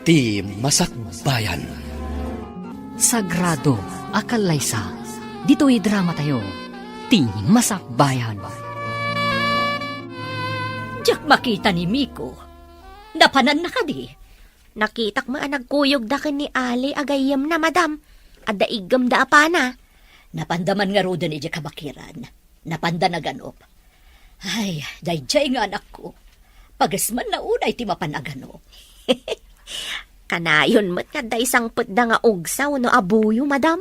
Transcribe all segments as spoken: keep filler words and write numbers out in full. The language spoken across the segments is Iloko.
Ti Masakbayan. Sagrado a kallaysa, ditoy dramatayo, Ti Masakbayan. Diak makita ni Miko. Napananna kadi? Nakitak met a nagkuyogda ken ni Ali a gayyemna, madam. Adda iggemda a pana. Napanda man ngaruden idiay kabakiran. Napanda naganup. Ay, daydiay nga anakko. Pagesmanna unay ti mapan aganup. Kanayon met nga adda isangpetda nga ugsa wenno abuyo, madam.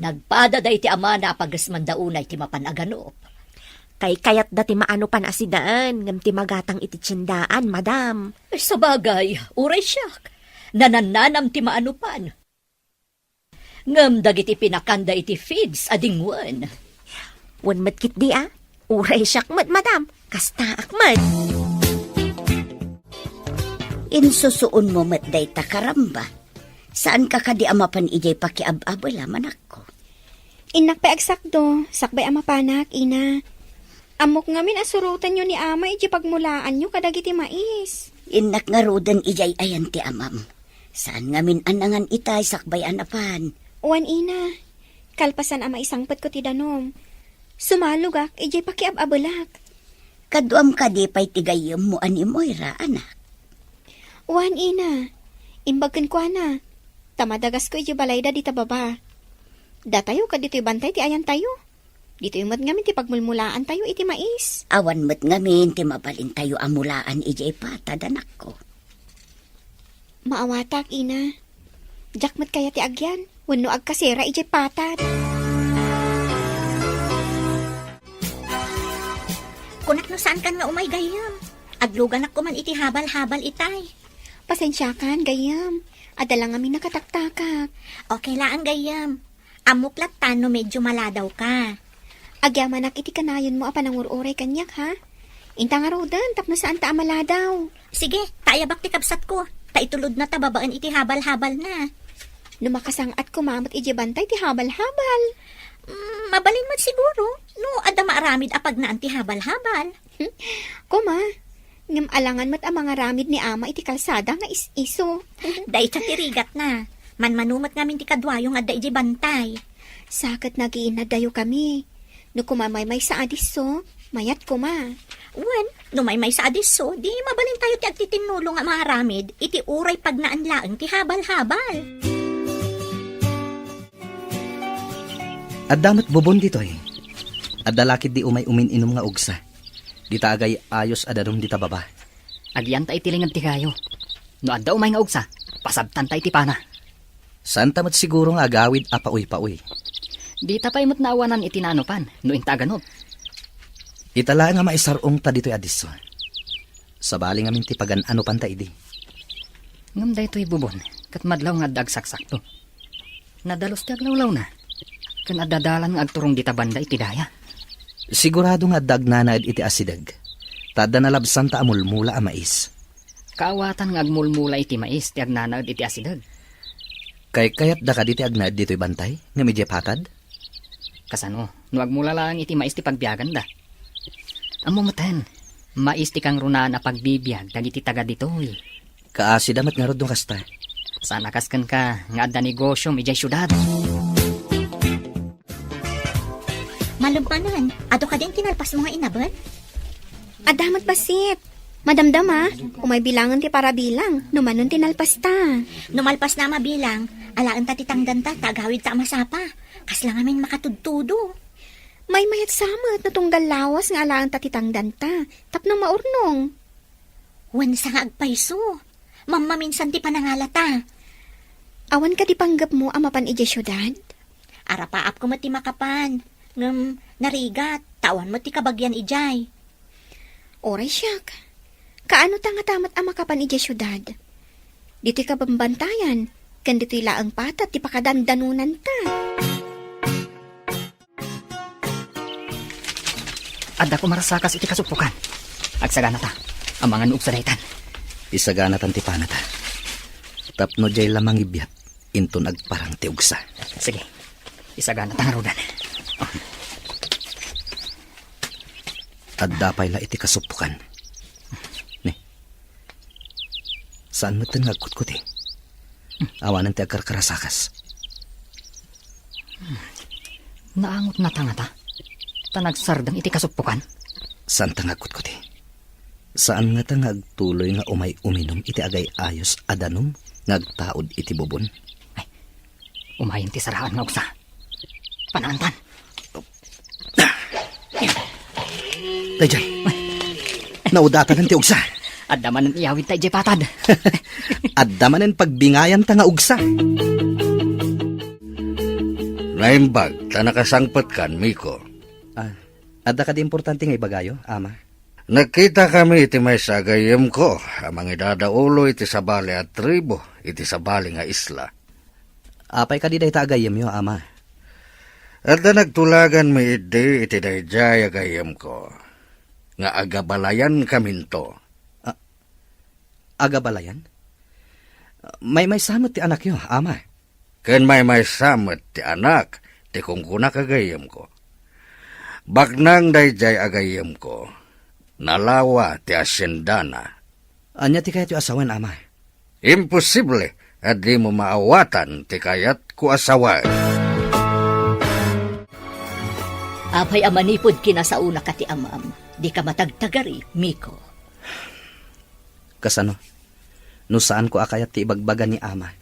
Nagpada daydi amana a pagesmanda unay ti mapan aganup. Kaykayatda ti maanupan a sidaen ngem ti magatang iti tiendaan, madam. Sabagay, uray siak. Nanannanam ti maanupan. Ngem dagiti pinakanda iti feeds a dingwen. Wen met ketdi a, uray siak met, madam, kastaak met. Insusuonmo met dayta, karamba. Saanka kadi a mapan idiay pakiab-abel a, anakko? Innak pay agsakdo, sakbay a mapanak, ina. Ammok ngamin a surotenyo ni ama idiay pagmulaanyo kadagiti mais. Innak ngaruden idiay ayan ti amam. Saan ngamin a nangan itay sakbay a napan. Wen, ina. Kalpasan a maisangpetko ti danum, sumalogak idiay pakiab-abelak. Kaduam kadi pay ti gayyemmo a ni Moira, anak? Wen, ina. Imbag kenkuana, ta madagasko idiay balayda dita baba. Datayo kaditoy bantay ti ayantayo. Ditoy met ngamin ti pagmulmulaantayo iti mais. Awan met ngamin ti mabalintayo a mulaan idiay patad, anakko. Maawatak, ina. Diak met kayat ti agyan wenno agkasera idiay patad. Kunak no saankan nga umay, gayyem. Agluganak koman iti habal-habal itay. Pasensiakan, gayyem. Adda la ngamin nakataktakak. Okay laeng, gayyem. Ammok latta no medyo maladawka. Agyamanak iti kanayonmo a panangur-uray kaniak, ha? Inta ngaruden tapno saanta a maladaw. Sige, ta ayabak ti kabsatko, ta itulodna ta babaen iti habal-habalna. No makasang-at koma met idiay bantay ti habal-habal. Mm, mabalin met siguro no adda maaramid a pagnaan ti habal-habal. Koma, ngem alangan met a mangaramid ni ama iti kalsada nga is-iso. Dayta ti rigatna. Manmano met ngamin ti kaduayo nga adda idiay bantay. Sa ket nagiinnadayokami. No koma maymaysa a disso, mayat koma. Wen, no maymaysa a disso, di mabalintayo ti agtitinnulo nga maaramid iti uray pagnaan laeng ti habal-habal. Adda met bubon ditoy. Adda la ketdi umay umin-inum nga ugsa. Dita agay-ayos a danum dita baba. Agyanta iti linged ti gayo. No adda umay nga ugsa, pasabtanta iti pana. Saanta met siguro nga agawid a pauypaoy. Dita pay met naawanan iti naanupan, no inta aganup. Ita laeng a maisar-ongta ditoy a disso. Sabali ngamin ti pagan-anupanta idi. Ngem daytoy bubon, ket madlaw nga adda agsaksakto. Nadalus ti aglawlawna, ken adda dalan nga agturong dita banda iti daya. Sigurado nga adda agnanaed iti asideg, ta adda nalabsanta a mulmula a mais. Kaawatan nga agmulmula iti mais ti agnanaed iti asideg. Kaykayatda kadi ti agnaed ditoy bantay, ngem idiay patad? Kasano, no agmula laeng iti mais ti pagbiaganda? Ammo meten, mais ti kangrunaan a pagbibiag dagiti taga ditoy. Kaasida met ngarud no kasta. Saan a kas kenka nga adda negosiom idiay siudad. Malem manen, adu kadin ti nalpasmo nga inabet? Adda met bassit. Madamdama, umay bilangen ti parabilang, no manon ti nalpasta. No malpasna a mabilang, alaenta ti tangdanta, ta agawidta a masapa. Kasla ngamin makatudtudo. Maymayatsa met no tunggal lawas nga alaenta ti tangdanta, tapno maurnong. Wen sa nga agpayso. Mammaminsan ti panangalata. Awan kadi panggepmo a mapan idiay siudad? Arapaapko met ti makapan, ngem narigat, ta awan met ti kabagian idiay. Uray siak. Kaano ta ngata met a makapan idiay siudad? Ditoy kabambantayan, ken ditoy laeng patad ti pakadandanonanta. Adda ko marasakas iti kasuppokan. Agsaganata. Amangan no ugsa daytan. Isaganatan ti panata. Tapno diay la mangibiat, inton agparang ti ugsa. Sige. Isaganata ngaruden. Adda pay la iti kasuppokan. Ni. Saan metten nga agkutkuti? Awanen ti agkarkarasakas. Naangotnata ngata? Ta nagsardeng iti kasuppokan? Saanta nga agkutkuti. Saan ngata nga agtuloy nga umay uminum iti agay-ayos a danum nga agtaud iti bubon? Ay, umayen ti saraan nga ugsa. Panaantan. Dayjay. Naudatanan ti ugsa. Adda manen iyawidta idiay patad. Adda manen pagbingayanta nga ugsa. Naimbag ta nakasangpetkan, Miko. Ah, adda kadi importante nga ibagayo, Ama? Nagkitakami iti maysa a gayyemko a mangidadaulo iti sabali a tribu iti sabali nga isla. Apay kadi dayta a gayyemyo, Ama? Adda nagtulaganmi idi iti daydiay a gayyemko nga agabalayankaminto. A-, agabalayan? Maymaysa met ti anakyo, Ama. Ken maymaysa met ti anak ti kunkunak a gayyemko. Baknang daydiay a gayyemko, nalawa ti haciendana. Ania ti kayatyo a sawen, Ama? Imposible a dimo maawatan ti kayatko a sawen. Apay a manipud kinasaonaka ti amam, dika matagtagari, Miko? Kasano? No saanko a kayat ti ibagbaga ni Ama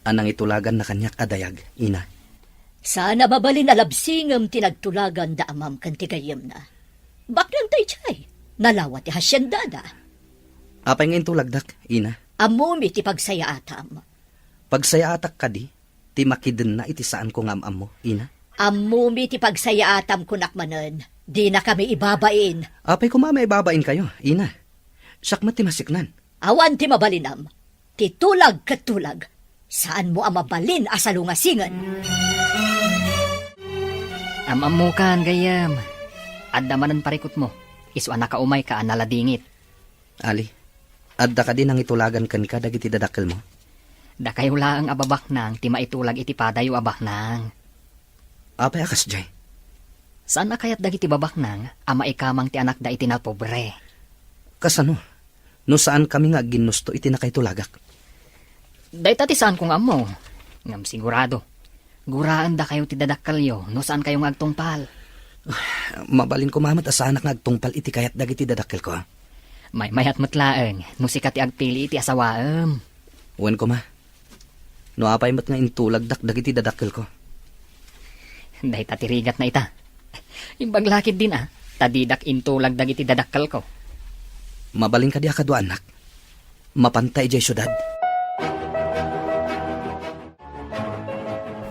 a nangitulaganna kaniak a dayag, Ina. Saan a mabalin a labsingem ti nagtulagan da amam ken ti gayyemna. Baknang daydiay, nalawa ti haciendada. Apay nga intulagdak, Ina? Ammomi ti pagsayaatam. Pagsayaatak kadi ti makidenna iti saanko nga am-ammo, Ina? Ammomi ti pagsayaatam, kunak manen, dinakami ibabain. Apay koma maibabainkayo, Ina? Siak met ti masiknan. Awan ti mabalinam. Ti tulag ket tulag. Saanmo a mabalin a salungasingen. Am-ammokan, gayyem. Adda manen parikutmo. Isu a nakaumayka a naladingit. Ali, adda kadi nangitulagan kenka dagiti dadakkelmo? Dakayo laeng a babaknang ti maitulag iti padayo a baknang. Apay a kasdiay? Saan a kayat dagiti babaknang a maikamang ti anakda iti napobre. Kasano? No saankami nga agginnusto iti nakaitulagak? Dayta ti saanko nga ammo. Ngem sigurado, guraendakayo ti dadakkelyo no saankayo nga agtungpal. Mabalin koma met a saanak nga agtungpal iti kayat dagiti dadakkelko. Maymayat met laeng no sika ti agpili iti asawaem. Wen koma. No apay met nga intulagdak dagiti dadakkelko? Dayta ti rigatna ita. Imbag la ketdin a, ta didak intulag dagiti dadakkelko. Mabalin kadi a kaduaannak? Mapanta idiay siudad?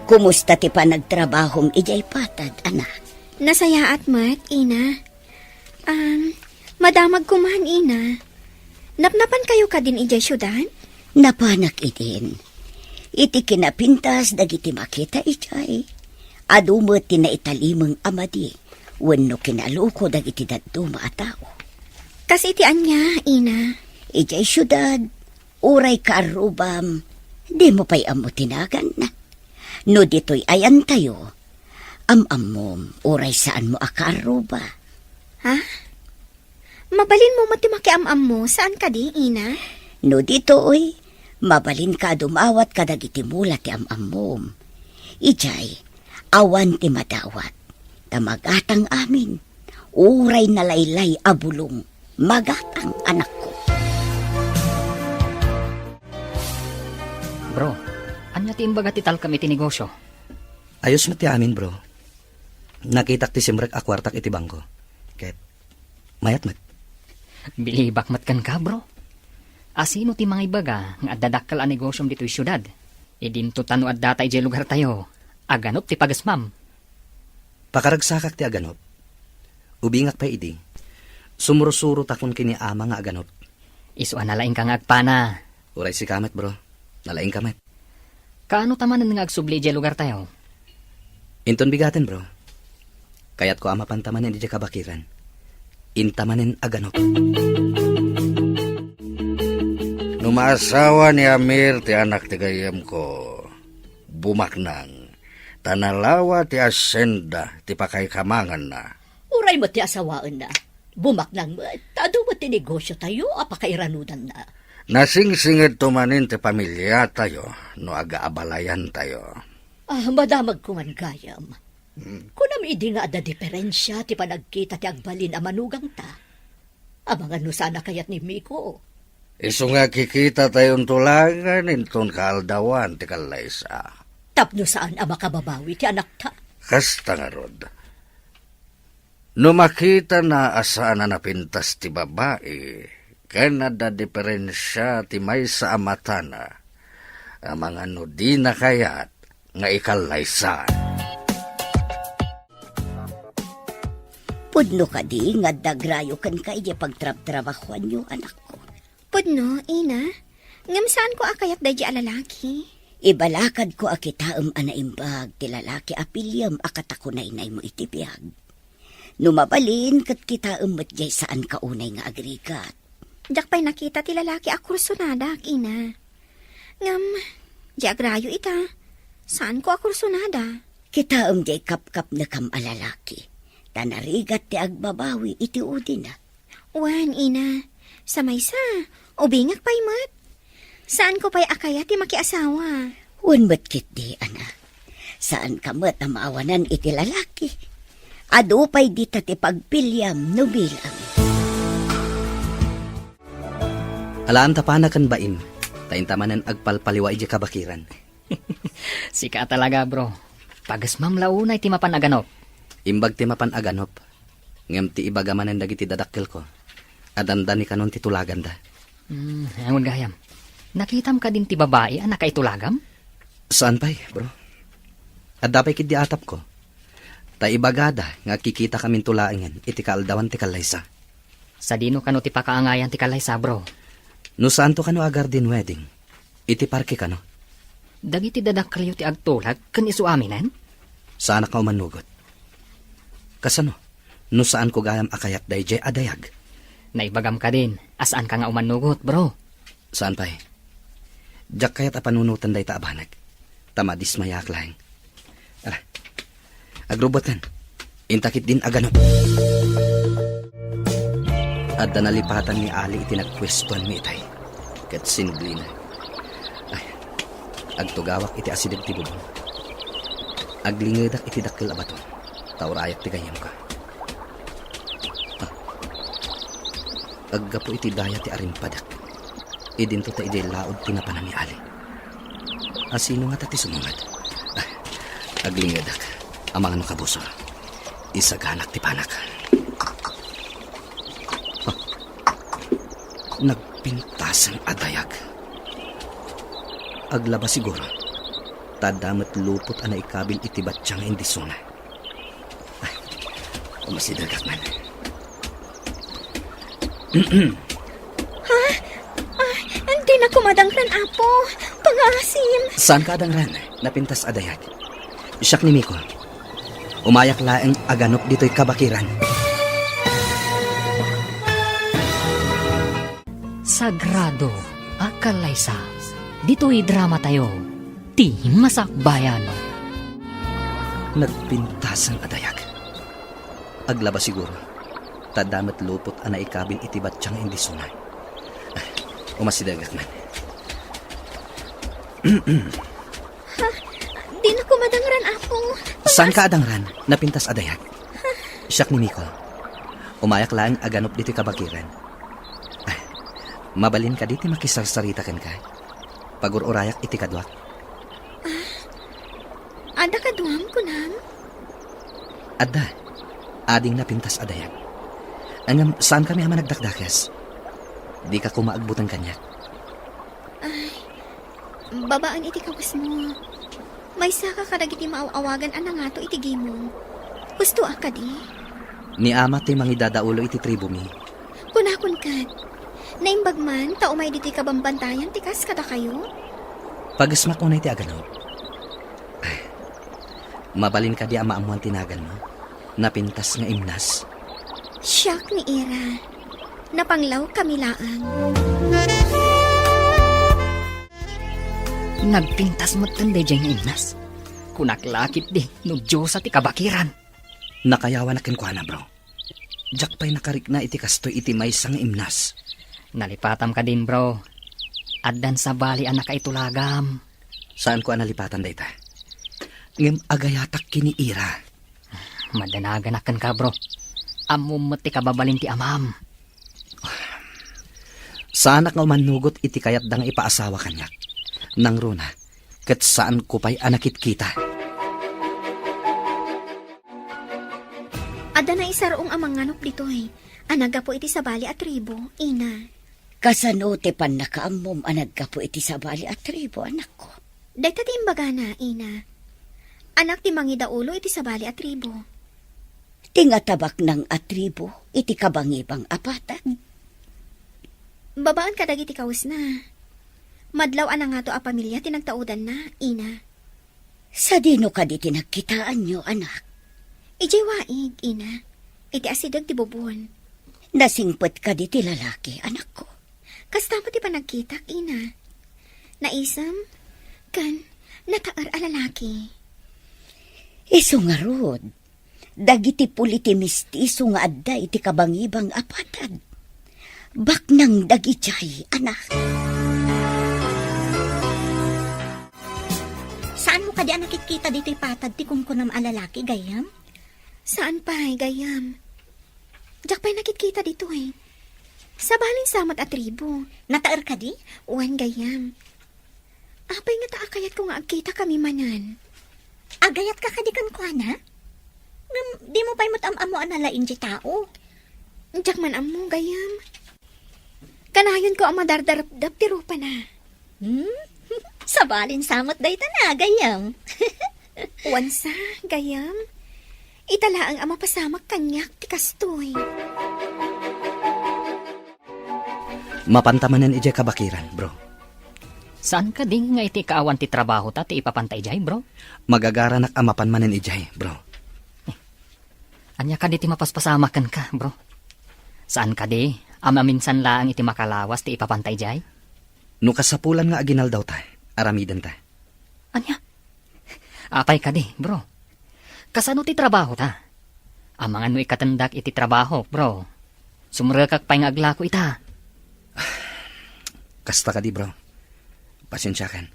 Kumusta ti panagtrabahom idiay patad, anak? Nasayaat met, Ina. Um, madamag koman, Ina. Napnapankayo kadin idiay siudad? Napanak idin. Iti kinapintas dagiti makita idiay, adu met ti naitalimeng a madi wenno kinaluko dagiti dadduma a tao. Kas iti ania, Ina? Idiay siudad, uray kaarrubam, dimo pay ammo ti naganna. No ditoy ayantayo, am-ammom, uray saanmo a kaarruba. Ha? Mabalinmo met ti makiam-ammo, saan kadi, Ina? No ditoy, mabalinka a dumawat kadagiti mula ti am-ammom. Idiay, awan ti madawat, ta magatang amin. Uray nalaylay a bulong, magatang, anakko. Bro, ania ti imbaga ti talkem iti negosyo? Ayos met ti amin, bro. Nakitak ti simrek a kuartak iti bangko. Ket mayat met. Bilibak met kenka, bro. Asino ti mangibaga nga adda dakkel a negosyom ditoy siudad? Idinto ta no addata idiay lugartayo, aganop ti pagesmam. Pakaragsakak ti aganop. Ubingak pay idi, sumursurotakon ken ni ama nga aganop. Isu a nalaingka nga agpana. Uray sika met, bro. Nalaingka met. Kaano ta manen nga agsubli idiay lugartayo? Inton bigaten, bro. Kayatko a mapanta manen idiay kabakiran. Inta manen aganop. No maasawa ni Amir ti anak ti gayyemko, bumaknang, ta nalawa ti hacienda ti pakaikamanganna. Uray met ti asawaenna, bumaknang met, ta adu met ti negosyotayo a pakairanudanna. Nasingsingedto manen ti pamiliatayo no agaabalayantayo. Ah, madamagko man gayam. Hmm. Kunam idi nga adda diferensia ti panagkita ti agbalin a manugangta? Amangan no saan a kayat ni Miko. Isu nga kikitatayon laengen inton kaaldawan ti kallaysa. Tapno saan a makababawi ti anakta. Kasta ngarud. No makitana a saan a napintas ti babai, ken adda diferensia ti maysa a matana, amangan no dina kayat nga ikallaysa. Pudno kadi nga adda agrayo kenka idiay pagtrabtrabahoanyo, anakko? Pudno, ina. Ngem saanko a kayat daydiay a lalaki. Ibalakadko a kitaem a naimbag ti lalaki a piliem a katakunaynaymo iti biag. No mabalin, ket kitaem met diay saanka unay nga agrigat. Diak pay nakita ti lalaki a kursonadak, ina. Ngem, diay agrayo ita, saanko a kursonada. Kitaem diay kapkapnekam a lalaki, ta narigat ti agbabawi iti udina. Wen, ina, sa maysa, ubingak pay met. Saanko pay a kayat ti makiasawa. Wen met ketdi, ana. Saanka met a maawanan iti lalaki. Adu pay dita ti pagpiliam no bilang. Alaanta pana ken baim, ta inta manen agpalpaliwa idiay kabakiran. Sika talaga, bro. Pagesmam la unay ti mapan aganop. Imbag ti mapan aganop. Ngem ti ibaga manen dagiti dadakkelko a dandani kanon ti tulaganda. Hmm, awan gayam. Nakitam kadin ti babai a nakaitulagam? Saan pay, bro. Adda pay ketdi atapko. Ta ibagada nga agkikitakaminto laengen iti kaaldawan ti kallaysa. Sadino kano ti pakaangayan ti kallaysa, bro? No saanto kano a garden wedding, iti parke kano. Dagiti dadakkelyo ti agtulag ken isu aminen? Saanak nga umannugot. Kasano no saanko gayam a kayat daydiay a dayag? Naibagam kadin a saanka nga umannugot, bro. Saan pay. Diak kayat a panunoten dayta a banag, ta madismayaak laeng. Ala, agrubboten. Inta ketdin aganop. Adda nalipatan ni Ali iti nagpuestuanmi itay, ket sinublina. Ay, agtugawak iti asideg ti bubong. Aglingedak iti dakkel a bato, ta urayak ti gayyemko. Ah. Aggapu iti daya ti arimpadek. Idinto ta idiay laud ti napanan ni Ali. Asino ngata ti sumungad? Ah, aglingedak. Amangan no kabusor. Isaganak ti panak. Ah, nagpintasen a dayag. Aglaba siguro. Ta adda met lupot a naikabil iti batya nga indisona. Ay, umasidegak man. Ha? Ay, dinak madangran, Apo. Pangaasim. Saanka a dangran? Napintas a dayag. Siak ni Miko. Umayak laeng aganop ditoy kabakiran. Sagrado a kallaysa. Ditoy dramatayo. Ti Masakbayan. Nagpintasen a dayag. Aglaba siguro. Ta adda met lupot a naikabil iti batya nga indisona. Ah, umasidegak man. Ha? Dinak madangran, Apo. Saanka a dangran? Napintas a dayag. Siak ni Miko. Umayak laeng aganop ditoy kabakiran. Ah, mabalin kadi ti makisarsarita kenka? Pagur-urayak iti kaduak. Ah, adda kaduam, kunam? Adda. Ading napintas a dayag. Ngem saankami a managdakdakes. Dika koma agbuteng kaniak. Ay, babaen iti kawesmo. Maysaka kadagiti maaw-awagan a nangato iti gimong. Husto a kadi? Ni ama ti mangidadaulo iti tribumi. Kunakon ket, naimbag man ta umay ditoy kabambantayan ti kas kadakayo? Pagesmak unay ti aganop. Ay, mabalin kadi a maammoan ti naganmo? Napintas nga imnas? Siak ni Ira. Napanglawkami laeng. Nagpintas metten daydiay nga imnas. Kunak la ketdi no diosa ti kabakiran. Nakayawanak kenkuana, bro. Diak pay nakarikna iti kastoy iti maysa nga imnas. Nalipatam kadin, bro. Addan sabali a nakaitulagam. Saanko a nalipatan dayta. Ngem agayatak ken ni Ira. Madanaganak kenka, bro. Ammom met ti kababalin ti amam. Saanak nga umannugot iti kayatda nga ipaasawa kaniak. Nangruna, ket saanko pay a nakitkita. Adda naisar-ong a manganop ditoy a naggapu iti sabali a tribu, ina. Kasano ti pannakaammom a naggapu iti sabali a tribu, anakko? Dayta ti imbagana, ina. Anak ti mangidaulo iti sabali a tribu. Ti ngatabaknang a tribu iti kabangibang a patag. Babaen kadagiti kawesna. Madlaw a nangato a pamilia ti nagtaudanna, ina. Sadino kadi ti nagkitaanyo, anak? Idiay waig, ina. Iti asideg ti bubon. Nasingpet kadi ti lalaki, anakko? Kasta met ti panagkitak, ina. Naisem, ken nataer a lalaki. Isu ngarud, dagiti puli ti mistiso nga adda iti kabangibang a patag. Baknang dagidiay, anak. Saanmo kadi a nakitkita ditoy patag ti kunkunam a lalaki, gayyem? Saan pay, gayyem. Diak pay nakitkita ditoy. Sabalin sa met a tribu. Nataer kadi? Wen, gayyem. Apay ngata a kayatko nga agkitakami manen? Agayatka kadi kenkuana? Ngem dimo pay met am-ammo a nalaing ti tao? Diak man ammo, gayyem. Kanayonko a madardarepdep ti rupana. Hmm? Sabalin sa met dayta na, gayyem. Wen sa, gayyem. Ita laeng a mapasamak kaniak ti kastoy. Mapanta manen idiay kabakiran, bro. Saan kadi nga iti kaawan ti trabahota ti ipapanta idiay, bro? Magagaranak a mapan manen idiay, bro. Ania kadi ti mapaspasamak kenka, bro? Saan kadi a maminsan laeng iti makalawas ti ipapanta idiay? No kasapulan nga aginaldawta, aramidenta. Ania? Apay kadi, bro? Kasano ti trabahota? Amangan no ikatendak iti trabahok, bro. Sumrekak pay nga aglako ita. Kasta kadi, bro. Pasensiakan.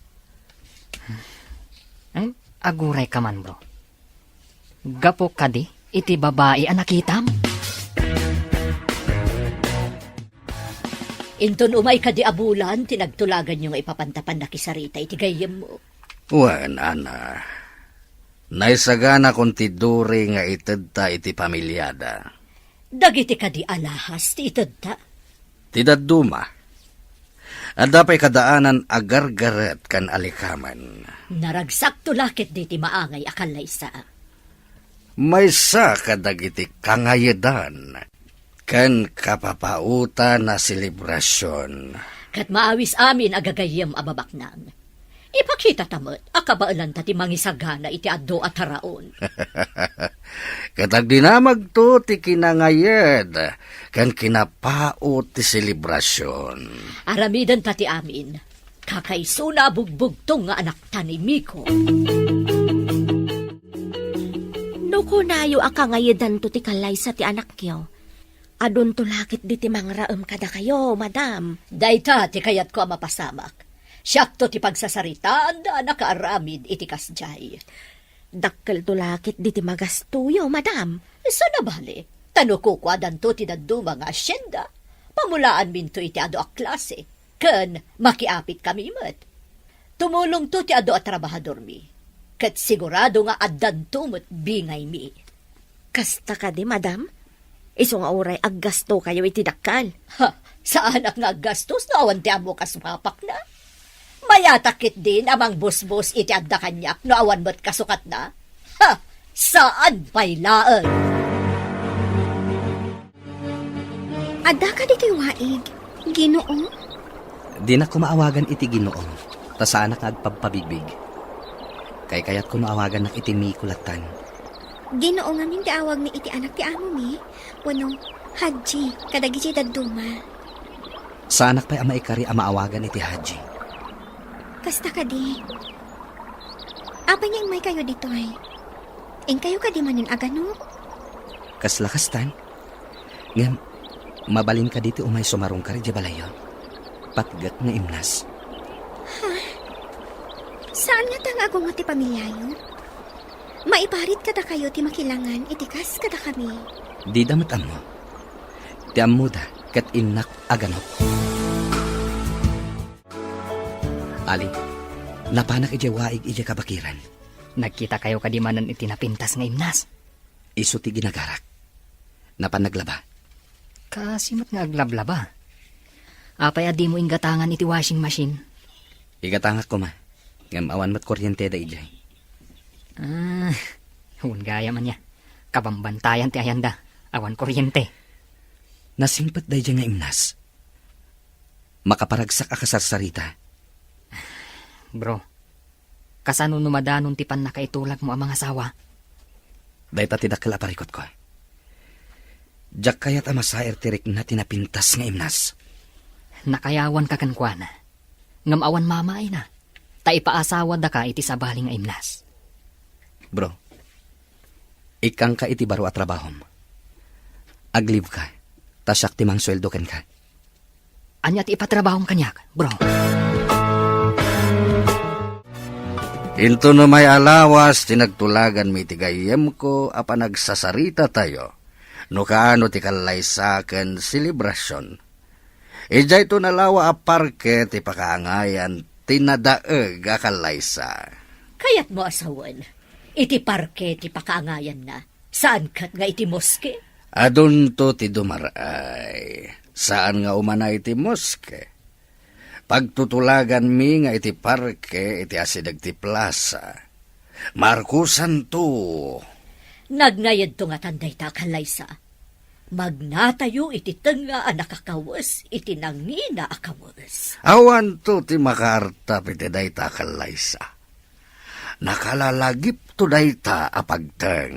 Hmm? Agurayka man, bro. Gapu kadi iti babai a nakitam? Inton umay kadi a bulan ti nagtulaganyo nga ipapanta pannakisarita iti gayyemmo? Wen, Ana. Naisaganakon ti duri nga itedta iti pamiliada. Dagiti kadi alahas ti itedta? Ti dadduma. Adda pay kadaanan a gargaret ken alikamen. Naragsakto la ketdi ti maangay a kallaysa. Maysa kadagiti kangayedan ken kapapaotan a selebrasion. Ket maawis amin a gagayyem a babaknang. Ipakitata met a kabaelanta ti mangisagana iti adu a taraon. Ket agdinamagto ti kinangayed ken kinapaot ti selebrasion. Aramidenta ti amin. Kakaisuna a bugbugtong nga anakta ni Miko. No kunayo a kangayedanto ti kallaysa ti anakyo, adunto la ketdi ti mangraem kadakayo, madam. Dayta ti kayatko a mapasamak. Siakto ti pagsasaritaanda a nakaaramid iti kasdiay. Dakkelto la ketdi ti magastoyo, madam. Isu a bale, ta no kukuadanto ti dadduma nga asienda, pamulaanminto iti adu a klase, ken makiapitkami met. Tumulongto ti adu a trabahadormi, ket sigurado nga addanto met bingaymi. Kasta kadi, madam? Isu nga uray aggastokayo iti dakkel. Ha, saanak nga aggastos no awan ti ammok a sumapakna. Mayatak ketdin a mangbusbos iti adda kaniak no awan met kasukatna. Ha, saan pay laeng. Adda kadi ti waig, Ginoo? Dinak koma awagan iti Ginoo, ta saanak nga agpabpabigbig. Kaykayatko no awagannak iti Miko lattan. Ginoo ngamin ti awagmi iti anak ti amomi, wenno Hadji kadagiti dadduma. Saanak pay a maikari a maawagan iti Hadji. Kasta kadi. Apay nga immaykayo ditoy? Inkayo kadi manen a ganok? Kasla kastan. Ngem, mabalin kadi ti umay sumarungkar idiay balayyo? Patgek nga imnas. Saan ngata nga agungot ti pamiliayo? Maiparit kadakayo ti makilangan iti kas kadakami. Dida met ammo. Ti ammoda ket innak a ganop. Ali, napanak idiay waig idiay kabakiran. Nagkitakayo kadi manen iti napintas nga imnas? Isu ti ginagarak. Napan naglaba. Kaasi met nga aglablaba. Apay a dimo inggatangan iti washing machine? Igatangak koma. Ngem awan met kuryenteda idiay. Ah, wen gayam ania. Kabambantayan ti ayanda. Awan kuryente. Nasingpet daydiay nga imnas. Makaparagsak a kasarsarita. Bro, kasano no madanon ti pannakaitulagmo a mangasawa? Dayta ti dakkel a parikutko. Diak kayat a masair ti rikna ti napintas nga imnas. Nakayawanka kenkuana, ngem awan mamaina, ta ipaasawadaka iti sabali nga imnas. Bro, ikkanka iti baro a trabahom. Aglibka, ta siak ti mangsueldo kenka. Ania ti ipatrabahom kaniak, bro? Intono may alawas ti nagtulaganmi iti gayyemko a panagsasaritatayo no kaano ti kallaysa ken selebrasion. Idiayto nalawa a parke ti pakaangayan ti nadaeg a kallaysa. Kayatmo a sawen, iti parke ti pakaangayanna, saan ket nga iti moske? Adunto ti dumar-ay. Saan nga umana iti moske. Pagtutulaganmi nga iti parke iti asideg ti plasa. Markusanto. Nagnayedto ngatan dayta a kallaysa. Magnatayo iti tengnga a nakakawes iti nangina a kawes. Awanto ti makaartap iti dayta a kallaysa. Nakalalagipto dayta a pagteng.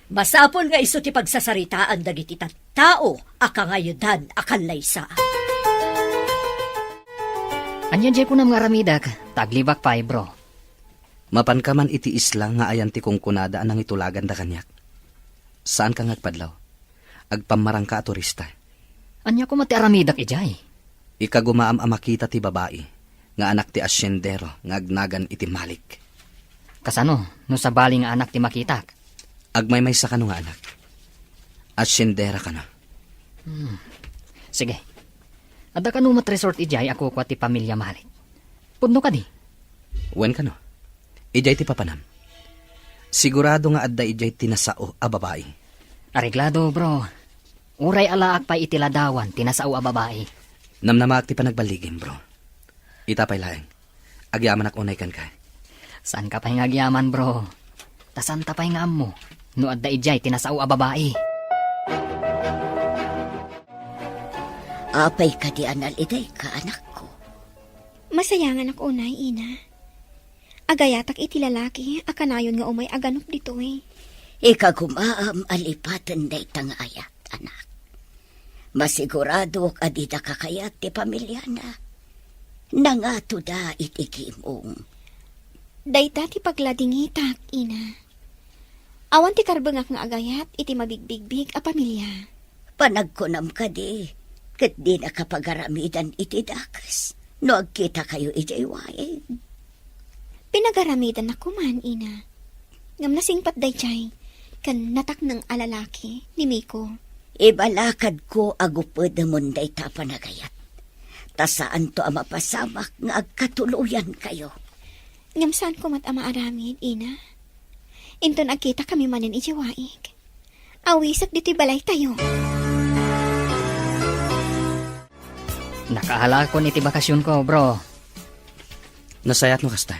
Masapul nga isu ti pagsasaritaan dagiti tattao a kangayodan a kallaysa. Ania diay kunam nga aramidek, ta aglibak pay, bro? Mapanka man iti isla nga ayan ti kunkunada a nangitulaganda kaniak. Saanka nga agpadlaw. Agpammarangka a turista. Ania koma ti aramidek idiay? Ikagumaam a makita ti babai nga anak ti asyendero nga agnagan iti Malik. Kasano no sabali nga anak ti makitak? Agmaymaysa kano nga anak. Asyendera kano. Hmm. Sige. Adda kano met resort idiay a kukua ti pamilya Malik? Pudno kadi? Wen kano. Idiay ti papanam. Sigurado nga adda idiay ti nasao a babai. Areglado, bro. Uray alaak pay iti ladawan ti nasao a babai. Namnamaak ti panagballigim, bro. Ita pay laeng. Agyamanak unay kenka. Saanka pay nga agyaman, bro. Ta saanta pay nga ammo no adda idiay ti nasao a babai. Apay kadi a nalidayka, anakko? Masayanganak unay, ina. Agayatak iti lalaki a kanayon nga umay a ganop ditoy. Ikagumaam a lipaten dayta nga ayat, anak. Masiguradok a dida kakayat ti pamiliana. Nangatoda iti gimong. Dayta ti pagladingitak, ina. Awan ti karbengak nga agayat iti mabigbigbig a pamilya. Panagkunam kadi, ket dinaka pagaramidan iti dakes no agkitakayo idiay waig? Pinagaramidannak koman, ina. Ngem nasingpet daydiay ken natakneng a lalaki ni Miko. Ibalakadko a gupedemon dayta a panagayat, ta saanto a mapasamak nga agkatuloyankayo. Ngem saanko met a maaramid, ina. Inton agkitakami manen idiay waig, awisek ditoy balaytayo. Nakahalakon iti bakasionko, bro. Nasayaat no kasta.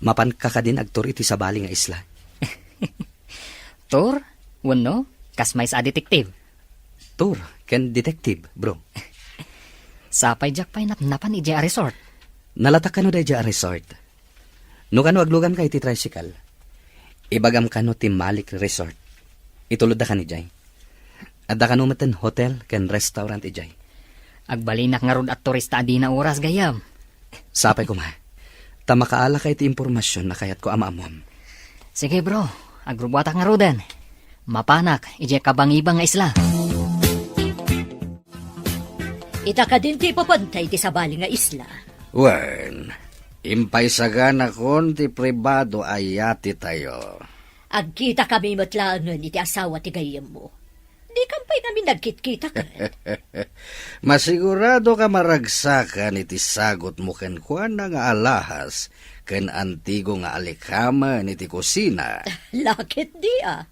Mapanka kadin agtur iti sabali nga isla? Tur? Wenno, kas maysa a detective? Tur ken detective, bro. Sapay diak pay napnapan idiay a resort. Nalatak kano daydiay a resort? No kano aglugamka iti tricycle, ibagam kano ti Malik Resort. Itulodda kan idiay. Adda kano metten hotel ken restaurant idiay. Agbalinak ngarud a turista a dina oras gayam. Sapay koma. Ta makaalaka iti impormasion a kayatko a maammuam. Sige, bro. Agrubuatak ngaruden. Mapanak idiay kabangibang nga isla. Ita kadin ti ipapantay ti sabali nga isla. Wen, impaisaganakon ti pribado a yatitayo. Agkitakami met laengen iti asawa ti gayyemmo. Dikam pay ngamin nagkitkita ket. Masigurado ka maragsakan iti sagutmo kenkuana nga alahas ken antigo nga alikamen iti kusina. Laketdi a.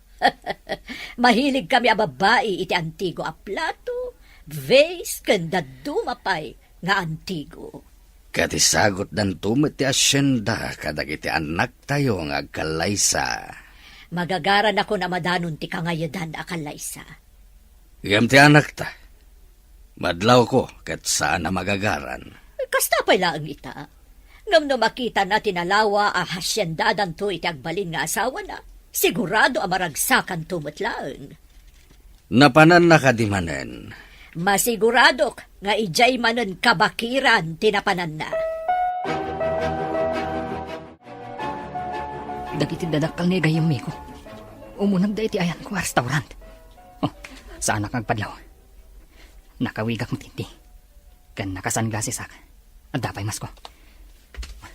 Mahilig kami a babbai iti antigo a plato, vase, ken dadduma pay nga antigo. Ket isagutdanto met ti asienda kadagiti annaktayo nga agkallaysa. Magagaranakon a madanon ti kangayedan a kallaysa. Ngem ti anakta, madlawko ket saan a magagaran. Kasta pay laeng ita. Ngem no makitana ti nalawa a hasiendadanto iti agbalin nga asawana, sigurado a maragsakanto met laeng. Napananna kadi manen? Masiguradok nga idiay manen kabakiran ti napananna. Dagiti dadakkel ni gayyem Miko, umunegda iti ayanko a restaurant. Oh, saanak nga agpadlaw. Nakawigak met iti. Ken nakasunglassesak. Adda pay masko.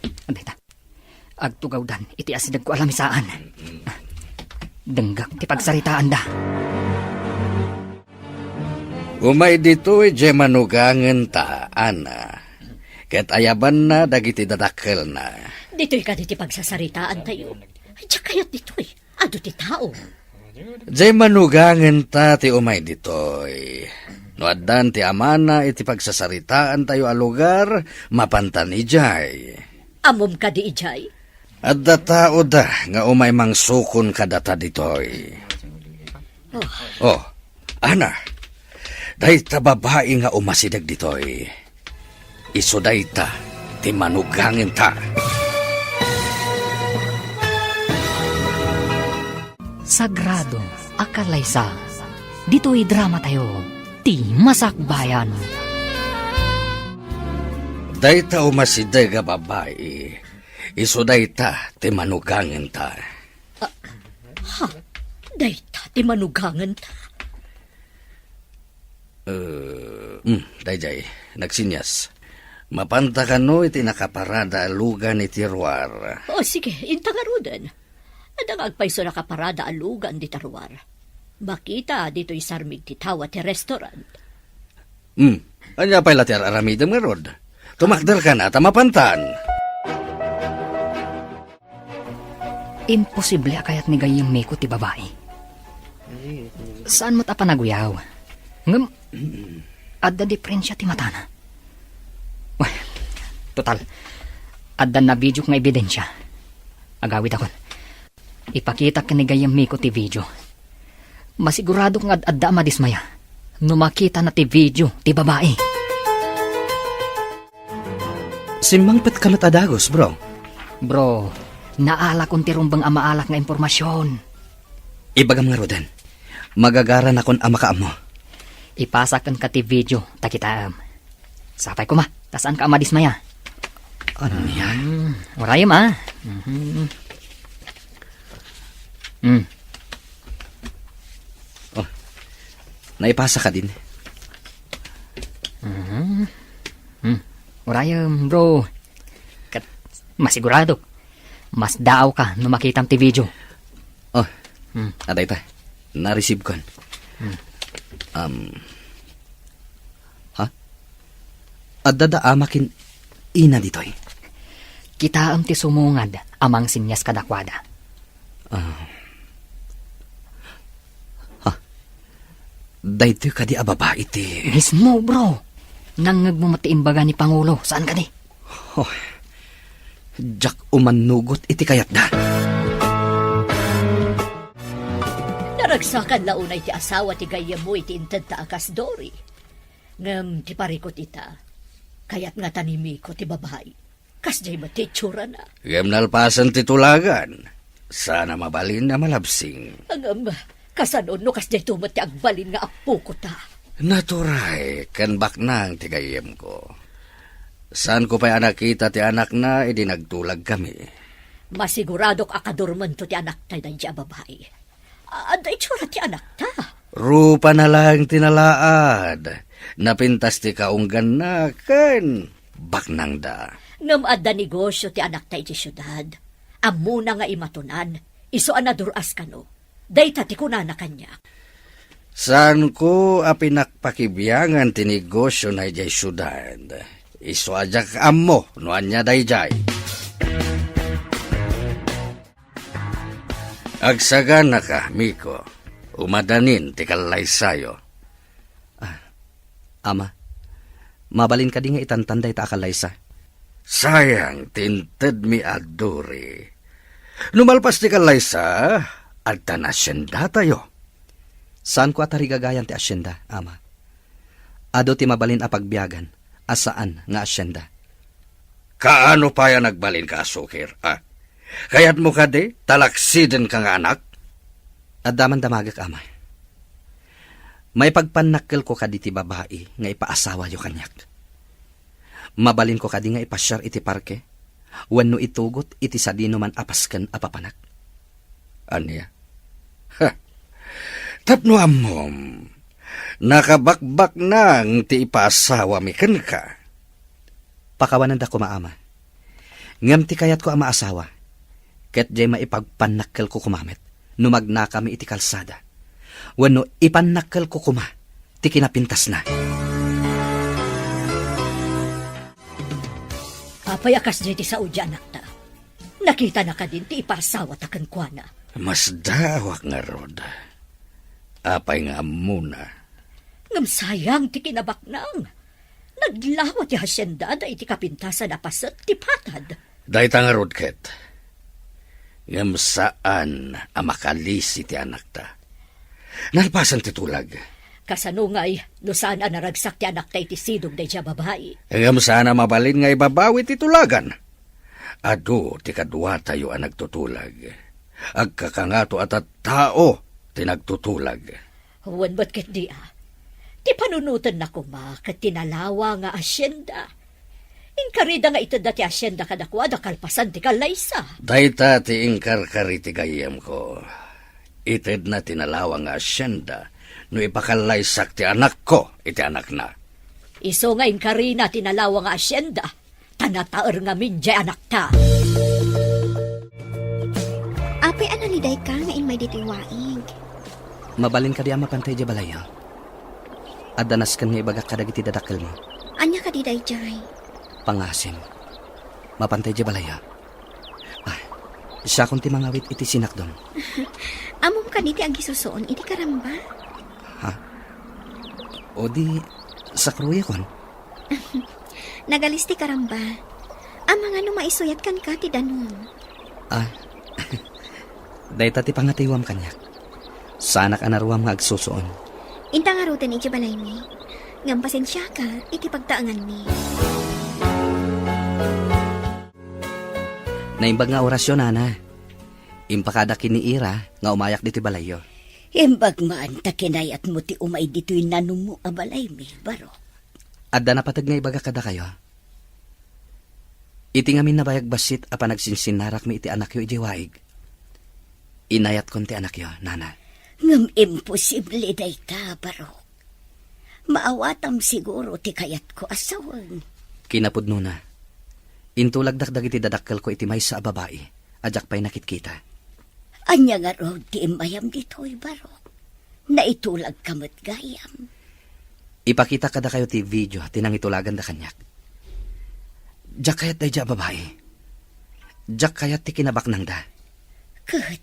Adda ita. Agtugawdan iti asidegko a lamisaan. Denggak ti pagsaritaanda. Umay ditoy diay manugangenta, Ana. Ket ayabanna dagiti dadakkelna. Ditoy kadi ti pagsasaritaantayo? Diak kayat ditoy. Adu ti tao. Diay manugangenta ti umay ditoy. No addan ti amana iti pagsasaritaantayo a lugar, mapantan idiay. Ammom kadi idiay? Adda taoda nga umay mangsukon kadata ditoy. Oh. Oh, Ana, dayta babai nga umasideg ditoy. Isu dayta ti manugangenta. Sagrado a kallaysa. Ditoy dramatayo, ti Masakbayan. Dayta umasideg a babai, isu dayta ti manugangenta. Ah, ha? Dayta ti manugangenta? Eh, mm, daydiay, nagsinyas. Mapanta kano iti nakaparada a lugan iti ruar? O, sige, inta ngaruden. Adda nga agpayso nakaparada a lugan dita ruar. Makita ditoy sarmig ti tawa ti restaurant. Hmm, ania pay la ti ar-aramidem ngarud? Tumakder kana ta mapantan. Imposible a kayat ni gayyem Miko ti babai. Saan met a panaguyaw. Ngem, adda diferensia ti matana. Wen, total, adda na video nga ebidensia. Agawidakon. Ipakitak ken ni gayyem Miko ti video. Masiguradok nga ad-adda a madismaya no makitana ti video ti babai. Simmangpetka met a dagus, bro. Bro, naalakon ti rumbeng a maalak nga impormasion. Ibagam ngaruden, magagaranakon a makaammo. Ipasak kenka ti video ta kitaem. Sapay koma, ta saanka a madismaya. Ania? Hmm, urayem, a. Mhm. Hmm. Oh, naipasa kadin. Mhm. Hmm. Urayem, bro. Ket masiguradok, masdaawka no makitam ti video. Oh, hmm, adda ita. Na-receive kon. Hmm. Um, ha? Adda da ama ken ina ditoy? Kitaem ti sumungad a mangsinyas kadakuada. Ah. Ha? Daytoy kadi a babai ti... Mismo, bro. Nangngegmo met ti imbaga ni Pangulo, saan kadi? Oh, diak umannugot iti kayatda. Naragsakan la unay ti asawa ti gayyemmo iti intedta a kas Dory. Ngem ti parikut ita, kayat ngata ni Miko ti babai. Kasdiay met ti itsurana. Ngem nalpasen ti tulagan. Saan a mabalin a malabsing. Ngem, kasano no kasdiay to met ti agbalin nga apoko ta? Naturay ken baknang ti gayyemko. Saanko pay a nakita ti anakna idi nagtulagkami. Masiguradok a kadurmento ti anakta daydi a babai. Adda itsura ti anakta. Rupana laeng ti nalaad. Napintas ti kaungganna ken baknangda. Ngem adda negosio ti anakta iti siudad. Ammona nga imatonan, isu a nadur-as kano. Dayta ti kunana kaniak. Saanko a pinakpakibiangan ti negosiona idiay siudad. Isu a diak ammo no ania daydiay. Agsaganaka, Miko. Umadanin ti kallaysayo. Ah, Ama, mabalin kadi nga itantan dayta a kallaysa? Sayang ti intedmi a duri. No malpas ti kallaysa, adda naasiendatayo. Saanko a tarigagayan ti asienda, Ama. Adu ti mabalin a pagbiagan a saan nga asienda. Kaano pay a nagbalinka a sukir, a? Kayatmo kadi talaksidenka nga anak? Adda man damagek, Ama. Maipagpannakkelko kadi ti babai nga ipaasawayo kaniak. Mabalinko kadi nga ipasiar iti parke wenno itugot iti sadinoman a pasken a papanak? Ania? Ha! Tapno ammom, nakabakbaknang ti ipaasawami kenka. Pakawananda koma, Ama. Ngem ti kayatko a maasawa, ket diay maipagpannakkelko koma met no magnakami iti kalsada, wenno ipannakkelko koma ti kinapintasna. Apay a kasdiay ti sao ti anakta? Nakitana kadin ti ipasawata kenkuana? Masdaawak ngarud. Apay nga ammona? Ngem sayang ti kinabaknang. Naglawa ti haciendada iti kapintasan a paset ti patad. Dayta ngarud ket. Ngem saan a makalisi ti anakta. Nalpasen ti tulag. Kasano ngay no saan a naragsak ti anakta iti sidong daydiay a babai? Ngem saan a mabalin nga ibabawi ti tulagan. Adu ti kaduatayo a nagtutulag. Agkakangato a tattao ti nagtutulag. Wen met ketdi a. Ti panunotenna koma ket ti nalawa nga asienda. Inkarida nga itedda ti asienda kadakuada kalpasan ti kallaysa. Dayta ti inkarkari ti gayyemko. Itedna ti nalawa nga asienda no ipakallaysak ti anakko iti anakna. Isu nga inkarina ti nalawa nga asienda, ta nataer ngamin diay anakta. Apay a nalidayka nga immay ditoy waig? Mabalin kadi a mapantay diay balayyo? Adda nasken nga ibagak kadagiti dadakkelmo. Ania kadi daydiay? Pangasim. Mapantay diay balayyo. Ah, siakon ti mangawit iti sinakdom. Ammom kadi ti agisusuon iti karamba? Ha? O di, sakroyakon? Nagalis ti karamba. Amangan no maisuyat kenka ti danum. Ah, dayta ti pangatiwam kaniak. Saanak a naruam nga agsusuon. Inta ngaruden iti balaymi. Ngem pasensiaka iti pagtaenganmi. Naimbag nga orasyo, nana. Impakadak ken ni Ira nga umayak ditoy balayyo. Imbag man ta kinayatmo ti umay ditoy nanummo a balaymi, Barok. Adda napateg nga ibagak kadakayo. Iti ngamin nabayag bassit a panagsinsinnarakmi iti anakyo idiay waig, inayatkon ti anakyo, nana. Ngem imposible dayta, Barok. Maawatam siguro ti kayatko a sawen. Kinapudnona, intulagdak dagiti dadakkelko iti maysa a babai a diak pay nakitkita. Ania ngarud ti immayam ditoy, Barok? Naitulagka met gayam. Ipakita kadakayo ti video ti nangitulaganda kaniak. Diak kayat daydiay a babai. Diak kayat ti kinabaknangda. Ket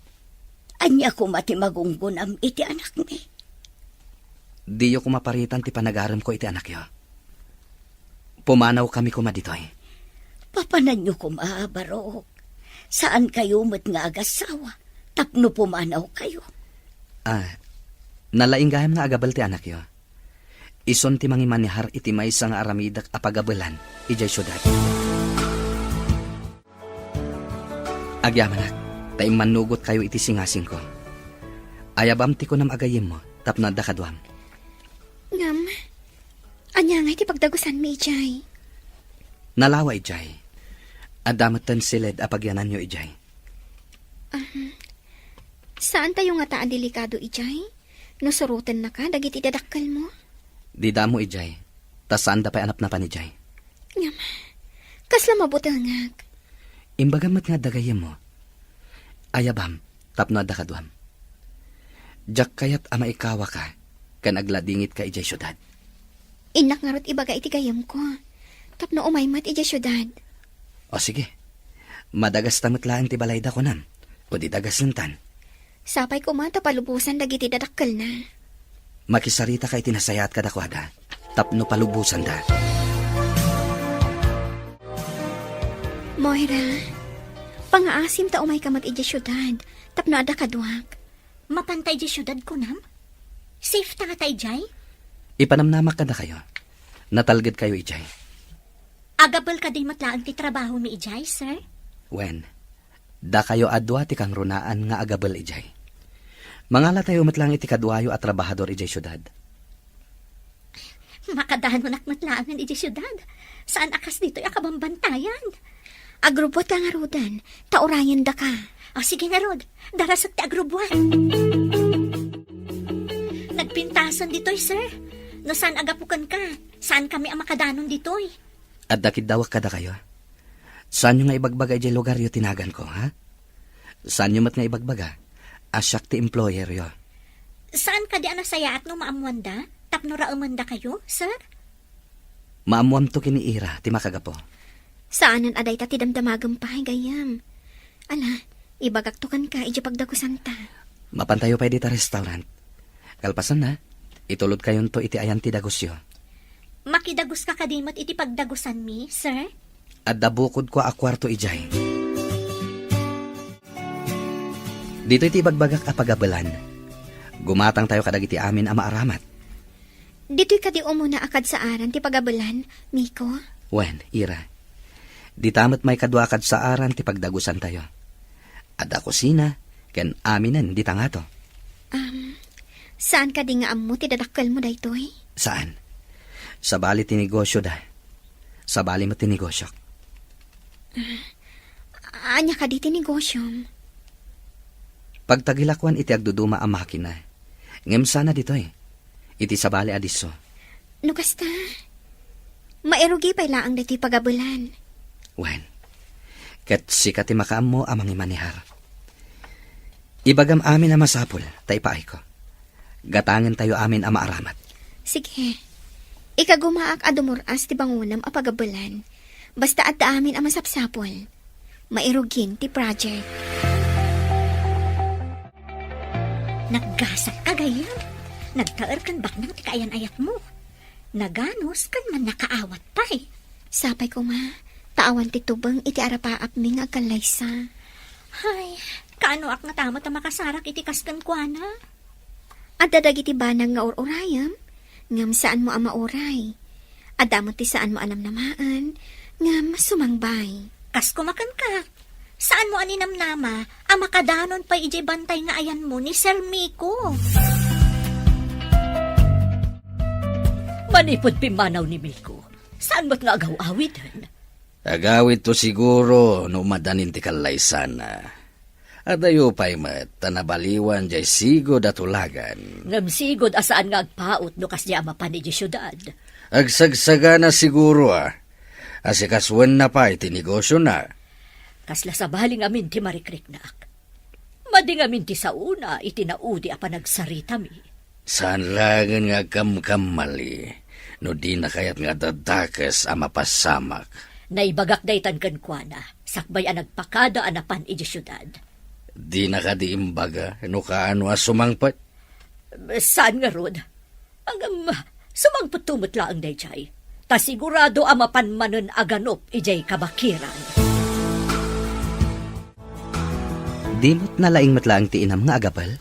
ania koma ti magunggonam iti anakmi? Diyo koma paritan ti panagaremko iti anakyo. Pumanawkami koma ditoy. Papananyo koma, Barok. Saankayo met nga agasawa tapno pumanawkayo. Ah, nalaing gayam nga agabel ti anakyo. Isun ti mangimanehar iti maysa nga aramidek a pagabelan idiay siudad. Agyamanak, ta immannugotkayo iti singasingko. Ayabam ti kunam a gayyemmo tapno adda kaduam. Ngem, ania ngay ti pagdagusanmi idiay? Nalawa idiay. Adda metten siled a pagyananyo idiay. Ahem. Saantayo ngata a delikado idiay? No surotennaka dagiti dadakkelmo? Dida ammo idiay, ta saanda pay a napnapan idiay. Ngem, kasla mabutengak. Imbagam met nga adda gayyemmo. Ayabam, tapno adda kaduam. Diak kayat a maikawaka ken agladingitka idiay siudad. Innak ngarud ibaga iti gayyemko, tapno umay met idiay siudad. O sige, madagasta met laeng ti balayda, kunam, o di dagasentan. Sapay koma ta palubosan dagiti dadakkelna. Makisaritaka iti nasayaat kadakuada tapno palubosanda. Moira, pangaasim ta umayka met idiay siudad tapno adda kaduak. Mapanta idiay siudad, kunam? Safe ta ngata idiay? Ipanamnamak kadakayo. Natalgedkayo idiay. Agabel kadi met laeng ti trabahomi idiay, sir? Wen, dakayo a dua ti kangrunaan nga agabel idiay. Mangalatayo met laeng iti kaduayo a trabahador idiay siudad. Makadanonak met laengen idiay siudad. Saan a kas ditoy a kabambantayan. Agrubbuatka ngaruden, ta urayendaka. O, sige ngarud, darasek ti agrubbuat. Nagpintasen ditoy, sir. No saan a gapu kenka, saankami a makadanon ditoy. Adda kiddawek kadakayo. Saanyo nga ibagbaga idiay lugaryo ti naganko, ha? Saanyo met nga ibagbaga a siak ti employeryo. Saan kadi a nasayaat no maammoanda tapno raemendakayo, sir? Maammoamto ken ni Ira ti makagapu. Saanen a dayta ti damdamagem pay, gayyem. Ala, ibagakto kenka idiay pagdagusanta. Mapantayo pay dita restaurant. Kalpasanna, itulodkayonto iti ayan ti dagusyo. Makidaguska kadi met iti pagdagusanmi, sir? Adda bukodko a kuarto idiay. Ditoy ti ibagbagak a pagabelan. Gumatangtayo kadagiti amin a maaramat. Ditoy kadi umuna a kadsaaran ti pagabelan, Miko? Wen, Ira. Dita met maikadua a kadsaaran ti pagdagusantayo. Adda kusina ken aminen dita ngato. Um, saan kadi nga ammo ti dadakkelmo daytoy? Saan. Sabali ti negosyoda. Sabali met ti negosiok. Ah, ania kadi ti negosyom? Pagtagilakuan iti agduduma a makina. Ngem saan a ditoy. Iti sabali a disso. No kasta, mairugi pay laeng daytoy pagabelan. Wen, ket sika ti makaammo a mangimanehar. Ibagam amin a masapul, ta ipaayko. Gatangentayo amin a maaramat. Sige. Ikagumaak a dumur-as ti bangonem a pagabelan. Basta adda amin a masapsapul. Mairugin ti project. Naggasat ka, gayyem. Nagtaer ken baknang ti kaayan-ayatmo. Naganus ken mannakaawat pay. Sapay koma, ta awan ti tubeng iti arapaapmi nga agkallaysa. Ay, kaanoak ngata met a makasarak iti kas kenkuana? Adda dagiti banag nga ur-urayem, ngem saanmo a mauray. Adda met ti saanmo a namnamaen, ngem sumangbay. Kas koma kenka, saanmo a ninamnama a makadanon pay idiay bantay nga ayanmo ni Sir Miko. Manipud pimmanaw ni Miko, saan met nga agaw-awiden. Agawidto siguro no umadanin ti kallaysana. Adayo pay met ta nabaliwan diay sigud a tulagan. Ngem sigud a saan nga agpaut no kasdiay a mapan idiay siudad. Agsagsagana siguro a, asikasuenna pay ti negosyona. Kasla sabali ngamin ti marikriknak. Madi ngamin ti saona iti naudi a panagsaritami. Saan laengen nga agkamkamali no dina kayat nga adda dakes a mapasamak. Naibagak daytan kenkuana, sakbay a nagpakada a napan idiay siudad. Dina kadi imbaga no kaano a sumangpet? Saan ngarud. Ngem, sumangpetto met laeng daydiay. Ta sigurado a mapan manen a ganup idiay kabakiran. Di met nalaing met laeng ti inam nga agabel?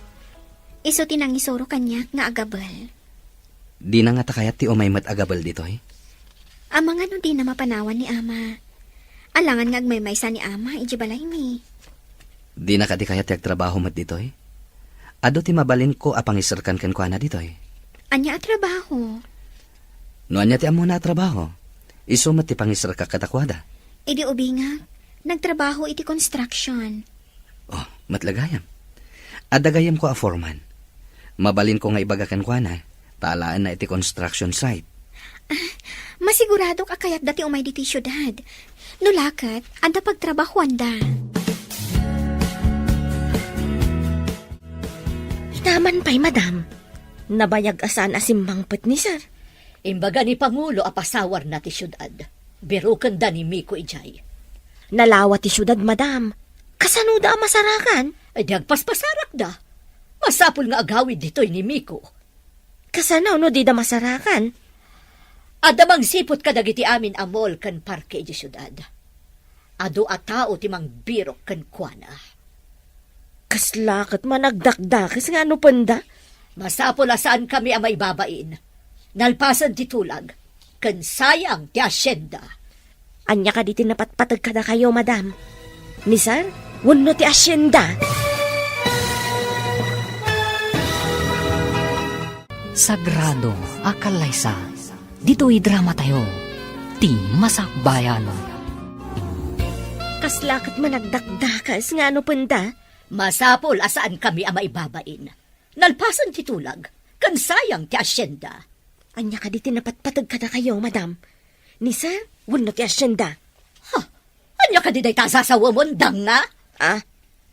Isu ti nangisuro kaniak nga agabel. Dina ngata kayat ti umay met agabel ditoy? Amangan no dina mapanawan ni Ama. Alangan nga agmaymaysa ni Ama idiay balaymi. Dina kadi kayat ti agtrabaho met ditoy? Adu ti mabalinko a pangiserkan kenkuana ditoy. Ania a trabaho? No ania ti ammona a trabaho, isu met ti pangiserkak kadakuada. Idi ubingak, nagtrabaho iti construction. Oh, met la gayam. Adda gayamko a foreman. Mabalinko nga ibaga kenkuana, ta alaenna iti construction site. Masiguradok a kayatda ti umay ditoy siudad. No la ket, adda pagtrabahoanda. Ita man pay, madam. Nabayag a saan a simmangpet ni sir. Imbaga ni Pangulo a pasawarna ti siudad. Birokenda ni Miko idiay. Nalawa ti siudad, madam. Kasanoda a masarakan? Ay, di agpaspasarakda. Masapul nga agawid ditoy ni Miko. Kasano no dida masarakan? Adda mangsiput kadagiti amin a mall ken parke idiay siudad. Adu a tao ti mangbirok kenkuana. Kasla ket managdakdakes nga anupenda? Masapul a saankami a maibabain. Nalpasen ti tulag, ken sayang ti asienda. Ania kadi ti napatpateg kadakayo, madam? Ni sir wenno ti asienda? Sagrado a kallaysa. Ditoy dramatayo, ti Masakbayan. Kasla ket managdakdakes nga anupenda? Masapul a saankami a maibabain. Nalpasen ti tulag, ken sayang ti asienda. Ania kadi ti napatpateg kadakayo, madam? Ni sir wenno ti asienda? Ha? Ania kadi dayta a sasawamon, danga? Ah?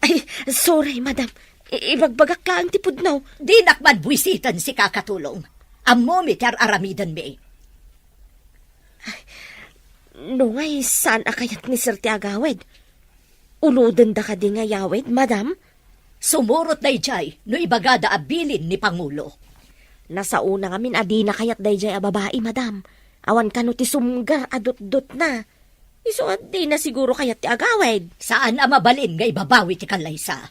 Ay, sorry, madam. I-, ibagbagak laeng ti pudno. Dinak man buisiten sika, Katulong. Ammomi ti ar-aramidenmi. Ay, no ngay, saan a kayat ni sir ti agawid? Ulodenda kadi nga yawid, madam? Sumurot daydiay no ibagada a bilin ni Pangulo. Nasaona ngamin a dina kayat daydiay a babai, madam. Awan kano ti sumgar a dutdotna. Isu a dina siguro kayat ti agawid. Saan a mabalin nga ibabawi ti kallaysa.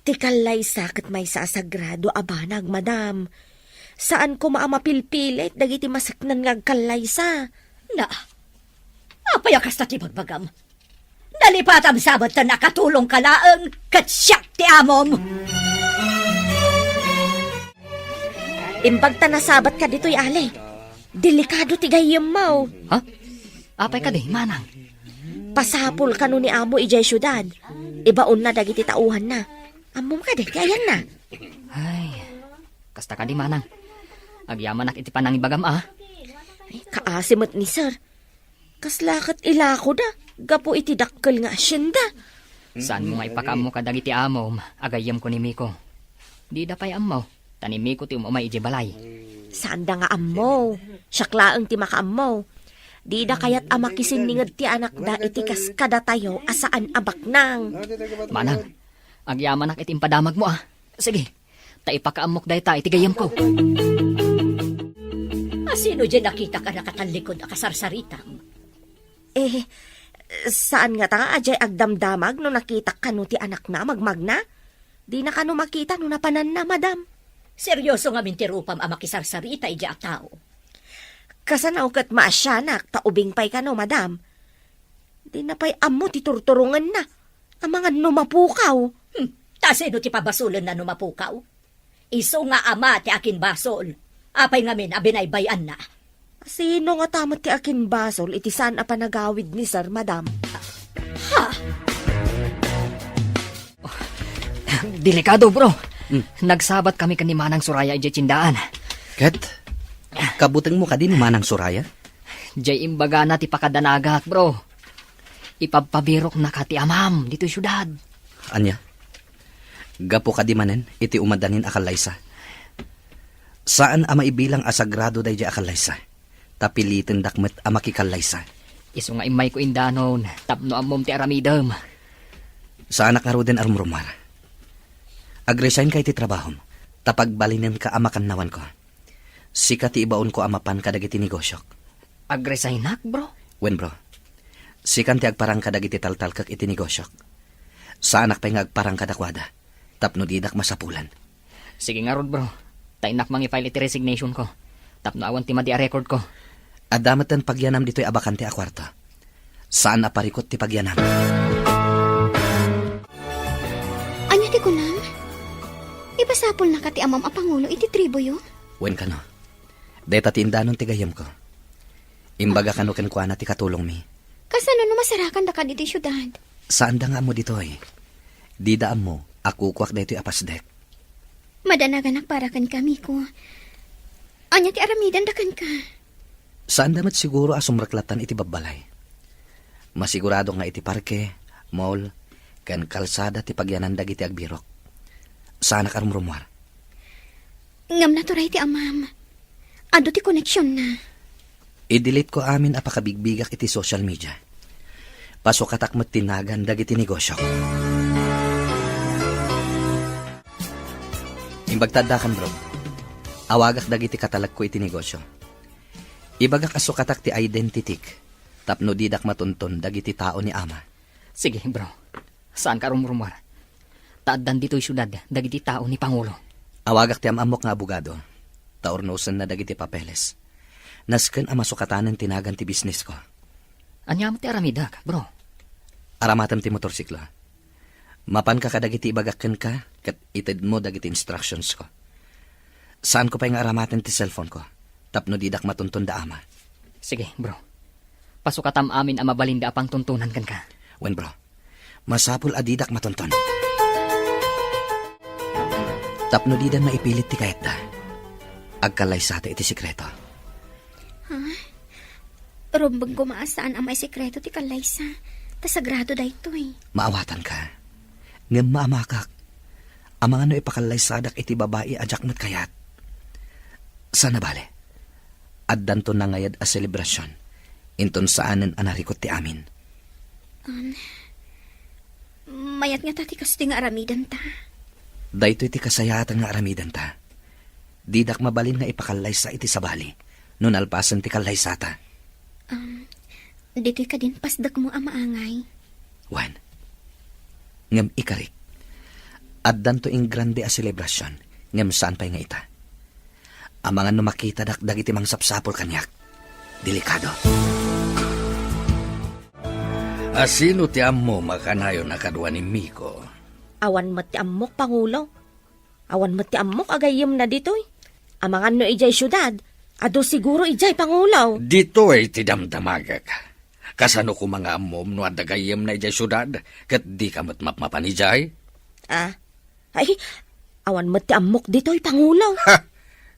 Ti kallaysa ket maysa a sagrado a banag, madam. Saan koma a mapilpilit dagiti maseknan nga agkallaysa. Na, apay a kasta ti bagbagam? Nalipatam sa met a Katulong ka laeng ket siak ti amom. Imbag ta nasabatka ditoy, ale. Delikado ti gayyemmo. Ha? Apay kadi, manang? Pasapul kano ni amo idiay siudad. Ibaonna dagiti tauhanna. Ammom kadi ti ayanna? Ay, kasta kadi, manang. Agyamanak iti panangibagam, a. Ay, kaasi met ni sir. Kasla ket ilakoda gapu iti dakkel nga asienda. Saanmo nga ipakaammo kadagiti amom a gayyemko ni Miko? Dida pay ammo, ta ni Miko ti um-umay idiay balay. Saanda nga ammo. Siak laeng ti makaammo. Dida kayat a makisinninged ti anakda iti kas kadatayo a saan a baknang. Manang, agyamanak iti impadamagmo, a. Sige, ta ipakaammok dayta iti gayyemko. A, sino diay nakitak a nakatallikod a kasarsaritam? Eh, saan ngata a diay agdamdamag no nakitak kano ti anakna a magmagna? Dina kano makita no napananna, madam. Serioso ngamin ti rupam a makisarsarita idiay a tao. Kasano ket maasianak ta ubing pay kano, madam? Dina pay ammo ti turturongenna. Amangan no mapukaw. Hmm, ta sino ti pabasolenna no mapukaw? Isu nga ama ti akinbasol. Apay ngamin a binaybay-anna? Sino ngata met ti akinbasol iti saan a panagawid ni sir, madam? Ha? Delikado, bro. Hmm. Nagsabat kami ken ni Manang Soraya idiay tiendaan. Ket? Kabutengmo kadi ni Manang Soraya? Diay imbagana ti pakadanagak, bro. Ipabpabiroknaka ti amam ditoy siudad. Ania? Gapu kadi manen iti umadanin a kallaysa. Saan a maibilang a sagrado daydiay a kallaysa, ta pilitendak met a makikallaysa. Isu nga immayko indanon tapno ammom ti aramidem. Saanak ngaruden a rumrumuar. Agresign ka iti trabahom, ta pagbalinenka a makannawanko. Sika ti ibaonko a mapan kadagiti negosiok. Agresignak, bro? Wen, bro. Sikan ti agparang kadagiti taltalkek iti negosiok. Saanak pay nga agparang kadakuada, tapno didak masapulan. Sige ngarud, bro. Ta innak mangi-file iti resignation ko. Tapno awan ti madi a record ko. Adda metten pagyanam ditoy a bakante a kuarto. Saan a parikut ti pagyanam. Ania ti kunam? Ipasapulnaka ti amam a pangulo iti tribuyo? Wen kano. Dayta ti indanon ti gayyemko. Imbaga kano kenkuana ti katulongmi. Kasano no masarakandaka ditoy siudad? Saanda nga ammo ditoy. Dida ammo a kukuak daytoy a pasdek. Madanaganak para kenka, Miko. Ania ti aramidenda kenka? Saanda met siguro a sumreklattan iti babbalay. Masigurado nga iti parke, mall, ken kalsada ti pagyanan dagiti agbirok. Saanak a rumrumuar. Ngem naturay ti amam. Adu ti koneksionna. I-delete ko amin a pakabigbigak iti social media. Pasukatak met ti nagan dagiti negosiok. Imbag ta addakan, bro. Awagak dagiti katalekko iti negosio. Ibagak a sukatak ti identitik tapno didak matunton dagiti tao ni ama. Sige, bro. Saanka a rumrumuar. Ta addan ditoy siudad dagiti tao ni Pangulo. Awagak ti am-ammok nga abogado, ta urnosenna dagiti papeles. Nasken a masukatanen ti nagan ti bisnesko. Ania met ti aramidek, bro? Aramatem ti motorsiklo. Mapanka kadagiti ibagak kenka, ket itedmo dagiti instructionsko. Saanko pay nga aramaten ti cellphoneko, tapno didak matunton da ama. Sige, bro. Pasukatam amin a mabalinda a pangtuntunan kenka. Wen, bro. Masapul a didak matunton. Tapno dida maipilit ti kayatda, agkallaysata iti sekreto. Ha? Rumbeng koma a saan a maisekreto ti kallaysa, ta sagrado daytoy. Maawatanka. Ngem maamakak. Amangan no ipakallaysadak iti babai a diak met kayat. Sana bale. Addanto nangayad a selebrasion. Inton saanen a narikot ti amin. Um, mayat ngata ti kastoy nga aramidenta. Daytoy ti kasayaatan nga aramidenta. Didak mabalin nga ipakallaysa iti sabali no nalpasen ti kallaysata. Um, ditoy kadin pasdekmo a maangay. Wen. Ngem ikarik. Addanto ingrande a selebrasion, ngem saan pay nga ita. Amangan no makitadak dagiti mangsapsapul kaniak. Delikado. Asino ti ammom a kanayon a kadua ni Miko? Awan met ti ammok, Pangulo. Awan met ti ammok a gayyemna ditoy. Amangan no idiay siudad, adu siguro idiay, Pangulo. Ditoy ti damdamagek. Kasano koma nga ammom no adda gayyemna idiay siudad, ket dika met mapmapan idiay? Ah, ay, awan met ti ammok ditoy, Pangulo. Ha!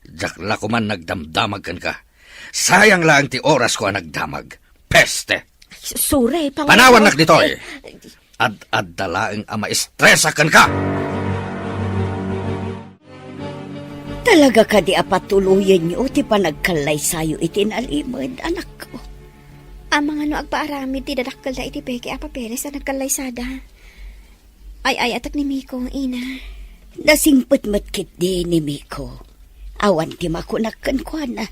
Diak la koman nagdamdamag kenka. Sayang laeng ti orasko a nagdamag. Peste! Ay, sorry, Pangulo. Panawannak ditoy! Ad-adda laeng a maestresak kenka! Talaga kadi a patuloyenyo ti panagkallaysayo iti nalimed, anakko? Amangan no agpaaramid ti dadakkelda iti peke a papeles a nagkallaysada. Ay-ayatek ni Miko, ina. Nasingpet met ketdi ni Miko. Awan ti makunak kenkuana.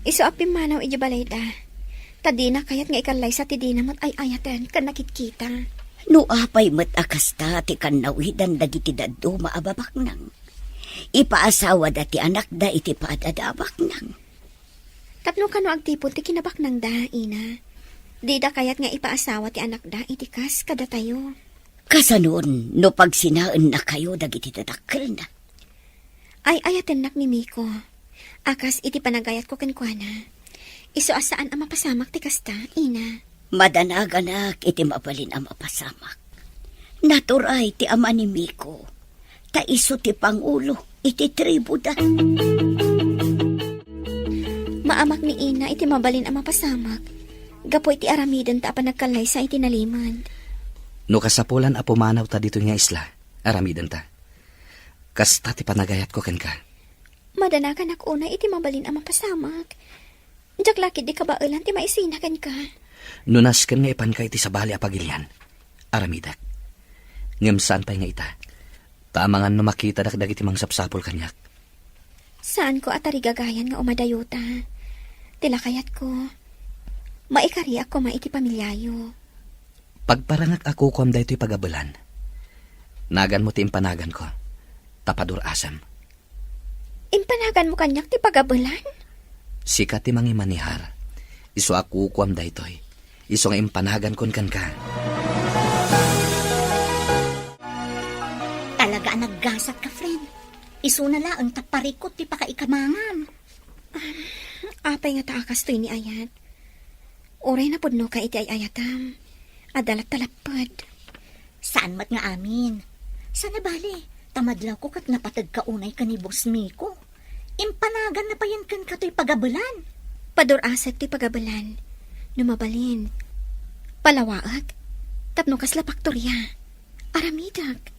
Isu a pimmanaw idiay balayda. Ta dina kayat nga ikallaysa ti dina met ay-ayaten ken nakitkita. No apay met a kasta ti kannawidan dagiti dadduma a babaknang, ipaasawada ti anakda iti padada a baknang. Tapno kano agtipon ti kinabaknangda, ina. Dida kayat nga ipaasawa ti anakda iti kas kadatayo. Kasanon no pagsinaennakayo dagiti dadakkelna? Ay-ayatennak ni Miko a kas iti panagayatko kenkuana. Isu a saan a mapasamak ti kasta, ina. Madanaganak iti mabalin a mapasamak. Naturay ti ama ni Miko, ta isu ti pangulo iti tribuda. Maamak ni ina iti mabalin a mapasamak gapu iti aramidenta a panagkallaysa iti nalimed. No kasapulan a pumanawta ditoy nga isla, aramidenta. Kasta ti panagayatko kenka. Madanaganak unay iti mabalin a mapasamak. Diak la ketdi kabaelan ti maisina kenka. No nasken nga ipanka iti sabali a pagilian, aramidek. Ngem saan pay nga ita, ta amangan no makitadak dagiti mangsapsapul kaniak. Saanko a tarigagayan nga umadayota. Ti lakayatko, maikariak koma iti pamiliayo. Pagparangak a kukuam daytoy pagabelan. Naganmo ti impanaganko, ta padur-asem. Impanaganmo kaniak ti pagabelan? Sika ti mangimanihar. Isu a kukuam daytoy. Isu nga impanagankon kenka. Talaga a naggasat ka, friend. Isuna laeng ta parikut ti pakaikamangam. Apay nga ta a kastoy ni ayat? Uray napudno ka iti ay-ayatam. Adda latta lapped. Saan met nga amin. Sana bale, ta madlawko ket napateg ka unay ken ni Boss Miko. Impanaganna payen kenka toy pagabelan. Padur-asek ti pagabelan. No mabalin, palawaek. Tapno kasla paktoria. Aramidek.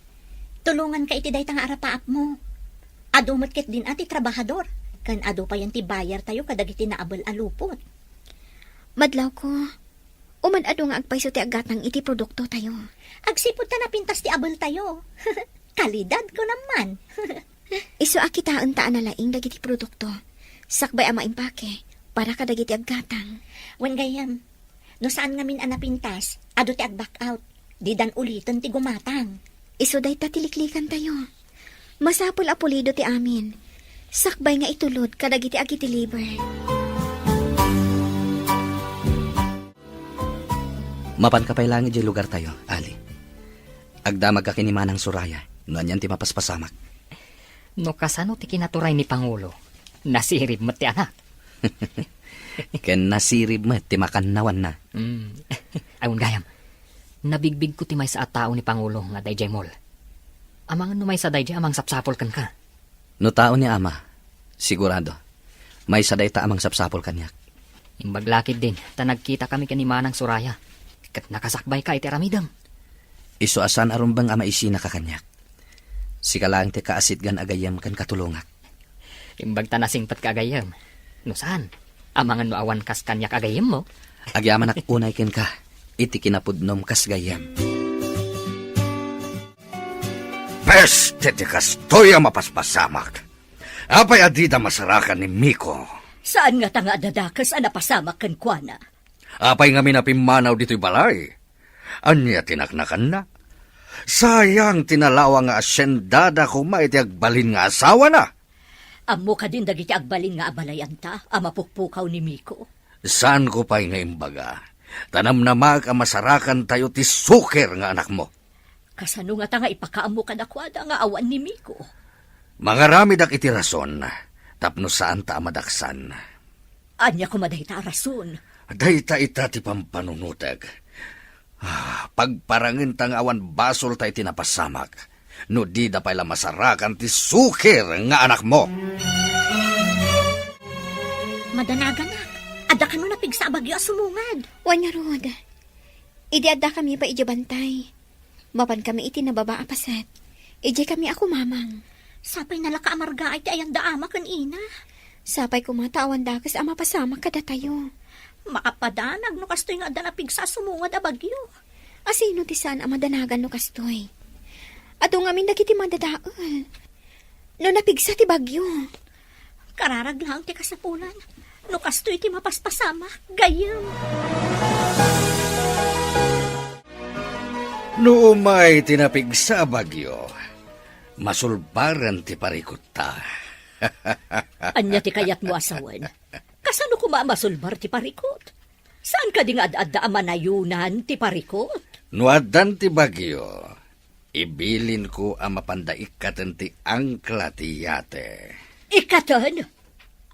Tulonganka iti dayta nga arapaapmo. Adu met ketdin a ti trabahador, ken adu payen ti bayartayo kadagiti naabel a lupot. Madlawko, umad-adu nga agpayso ti aggatang iti produktotayo. Agsipud ta napintas ti abeltayo. Kalidad, kunam man. Isu a kitaenta a nalaing dagiti produkto, sakbay a maimpake para kadagiti aggatang. Wen gayyem, no saan ngamin a napintas, adu ti agback out. Didan uliten ti gumatang. Isu dayta ti liklikantayo. Masapul a pulido ti amin, sakbay nga itulod kadagiti agideliver. Mapanka pay laeng idiay lugartayo, Ali. Agdamagka ken ni Manang Soraya no anian ti mapaspasamak. No kasano ti kinaturay ni Pangulo, nasirib met ti anak. Ken nasirib met ti makannawanna. Mm. Ay, wen gayam, nabigbigko ti maysa a tao ni Pangulo nga daydiay mall. Amangan no maysa daydiay a mangsapsapul kenka. No tao ni Ama, sigurado, maysa dayta a mangsapsapul kaniak. Imbag la ketdin, ta nagkitakami ken ni Manang Soraya, ket nakasakbayka iti aramidem. Isu a saan a rumbeng a maisinaka kaniak. Sika laeng ti kaasitgan a gayyem ken katulongak. Imbag ta nasingpetka a gayyem. No saan, amangan no awan kas kaniak a gayyemmo. Agyamanak unay kenka iti kinapudnom kas gayyem. Peste ti kastoy a mapaspasamak! Apay a dida masarakan ni Miko? Saan ngata nga adda dakes a napasamak kenkuana? Apay ngamin a pimmanaw ditoy balay? Ania ti naknakanna? Sayang ti nalawa nga asyendada koma iti agbalin nga asawana. Ammo kadin dagiti agbalin nga abalayanta a mapukpukaw ni Miko? Saanko pay nga imbaga, ta namnamaek a masarakantayo ti suker nga anakmo. Kasano ngata nga ipakaammo kadakuada nga awan ni Miko? Mangaramidak iti rason tapno saanta a madaksan. Ania koma dayta a rason? Dayta ita ti pampanunotek. Ah, pagparangenta nga awan basolta iti napasamak, no dida pay la masarakan ti suker nga anakmo. Madanaganak, adda kano napigsa a bagyo a sumungad? Wen ngarud, idi addakami pay idiay bantay, mapankami iti nababa a paset. Idiaykami a kumamang. Sapay nalaka a margaay ti ayanda ama ken ina. Sapay koma ta awan dakes a mapasamak kadatayo. Makapadanag no kastoy nga adda napigsa a sumungad a bagyo. Asino ti saan a madanagan no kastoy? Adu ngamin dagiti madadael. No napigsa ti bagyo. Kararag laeng ti kasapulan. No kastoy ti mapaspasamak, gayyem. No umay ti napigsa a bagyo, masulbaren ti parikutta. Ania ti kayatmo a sawen? Kasano koma a masulbar ti parikut? Saan kadi nga ad-adda a manayonan ti parikut? No addan ti bagyo, ibilinko a mapanda ikkaten ti angkla ti yate. Ikkaten?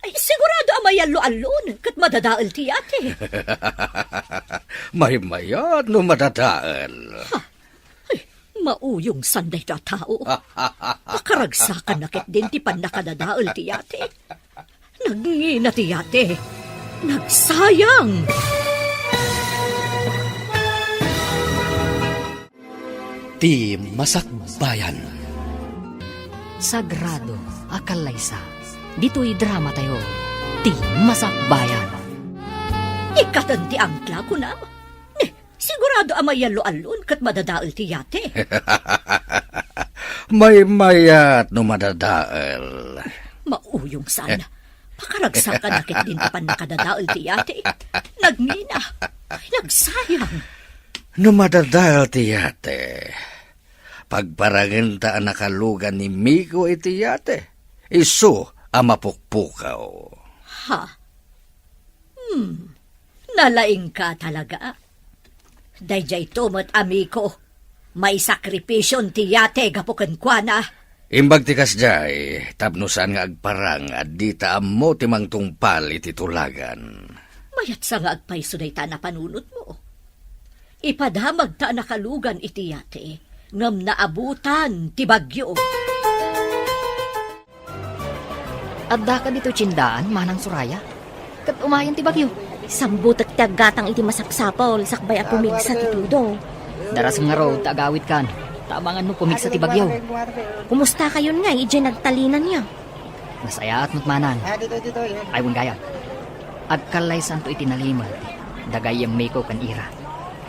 Ay, sigurado a mayallo-allon ket madadael ti yate. Maymayat no madadael. Ha? Ay, mauyongsan dayta a tao. Pakaragsakanna ketdin ti pannakadadael ti yate. Nagngina ti yate. Nagsayang! Ti Masakbayan. Sagrado a kallaysa. Ditoy dramatayo, Ti Masakbayan. Ikkaten ti angkla, kunam? Ni, sigurado a mayallo-allon ket madadael ti yate. Maymayat no madadael. Mauyongsan. Pakaragsakanna ketdin ti pannakadadael ti yate. Nagngina. Nagsayang. No madadael ti yate, pagparangenta a nakalugan ni Miko iti yate, isu a mapukpukaw. Ha? Hmm. Nalaingka talaga. Daydiayto met, amiko. Maisakripision ti yate gapu kenkuana. Imbag ti kasdiay, tapno saan nga agparang a dita ammo ti mangtungpal iti tulagan. Mayatsa nga agpayso dayta a napanunotmo. Ipadamagta a nakalugan iti yate, ngem naabutan ti bagyo. Addaka ditoy tiendaan, Manang Soraya? Ket umayen ti bagyo. Sambutek ti aggatang iti masaksapul sakbay a pumigsa ti tudo. Darasem ngarud ta agawidkan, ta amangan no pumigsa ti bagyo. Kumustakayon ngay idiay nagtalinanyo? Nasayaat met, Manang. Ay, wen gayam. Agkallaysanto iti nalimed da gayyem Miko ken Ira.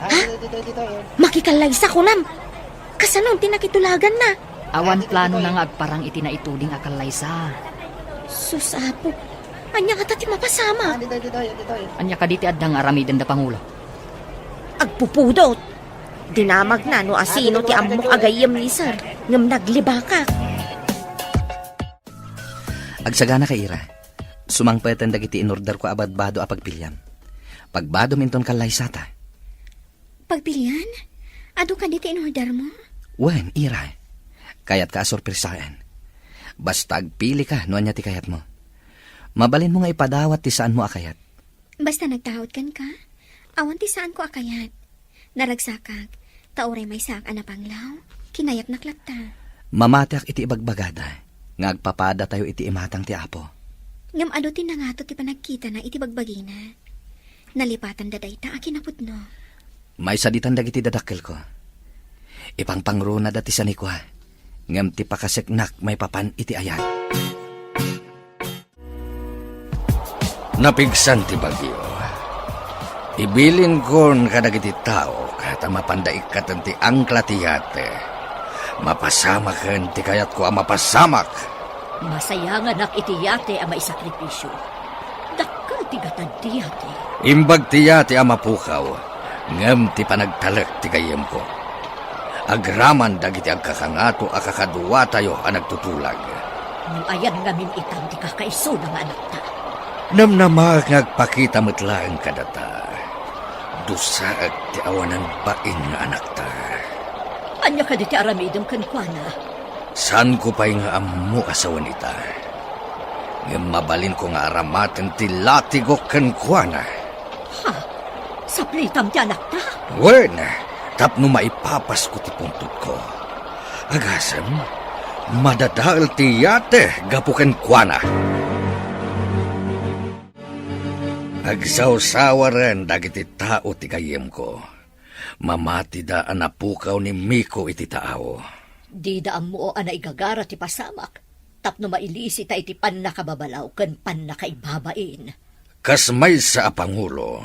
Ha? Makikallaysa, kunam? Kasano ti nakitulaganna? Awan planona nga agparang iti naituding a kallaysa. Sus, Apo. Ania ngata ti mapasamak? Ania kadi ti adda nga aramiden da Pangulo? Agpupudot. Dinamagna no asino ti ammok a gayyem ni Sir, ngem naglibakak. Agsaganaka, Ira. Sumangpeten dagiti inorderko a badbado a pagpiliam. Pagbadom inton kallaysata. Pagpilian? Adu kadi ti inordermo? Wen, Ira. Kayatka a sorpresaen. Basta agpilika no ania ti kayatmo. Mabalinmo nga ipadawat ti saanmo a kayat. Basta nagtaud kenka, awan ti saanko a kayat. Naragsakak, ta uray maysaak a napanglaw, kinayatnak latta. Mamatiak iti ibagbagada nga agpapadatayo iti imatang ti Apo. Ngem adu ti nangato ti panagkitana iti bagbagina. Nalipatanda dayta a kinapudno. Maisaditan dagiti dadakkelko. Ipangpangrunada ti sanikua, ngem ti pakaseknak maipapan iti ayat. Napigsan ti bagyo. Ibilinkon kadagiti tao ta mapanda ikkaten ti angkla ti yate. Mapasamaken ti kayatko a mapasamak. Masayanganak iti yate a maisakripisio. Dakkel ti gatad ti yate. Imbag ti yate a mapukaw, ngem ti panagtalek ti gayyemko. Agraman dagiti agkakangato a kakaduatayo a nagtutulag. Ngem ayan ngamin itan ti kakaisuna nga anakta? Namnamaek nga agpakita met laeng kadata. Dusaek ti awanan bain nga anakta. Ania kadi ti aramidem kenkuana? Saanko pay nga ammo a sawen ita. Ngem mabalinko nga aramaten ti latigok kenkuana. Ha? Saplitam ti anakta? Wen, tapno maipapasko ti puntotko. Agasem, madadael ti yate gapu kenkuana. Agsawsawaren dagiti tao ti gayyemko. Mamatida a napukaw ni Miko iti taaw. Dida ammo a naigagara ti pasamak tapno mailisita iti pannakababalaw ken pannakaibabain. Kas maysa a pangulo,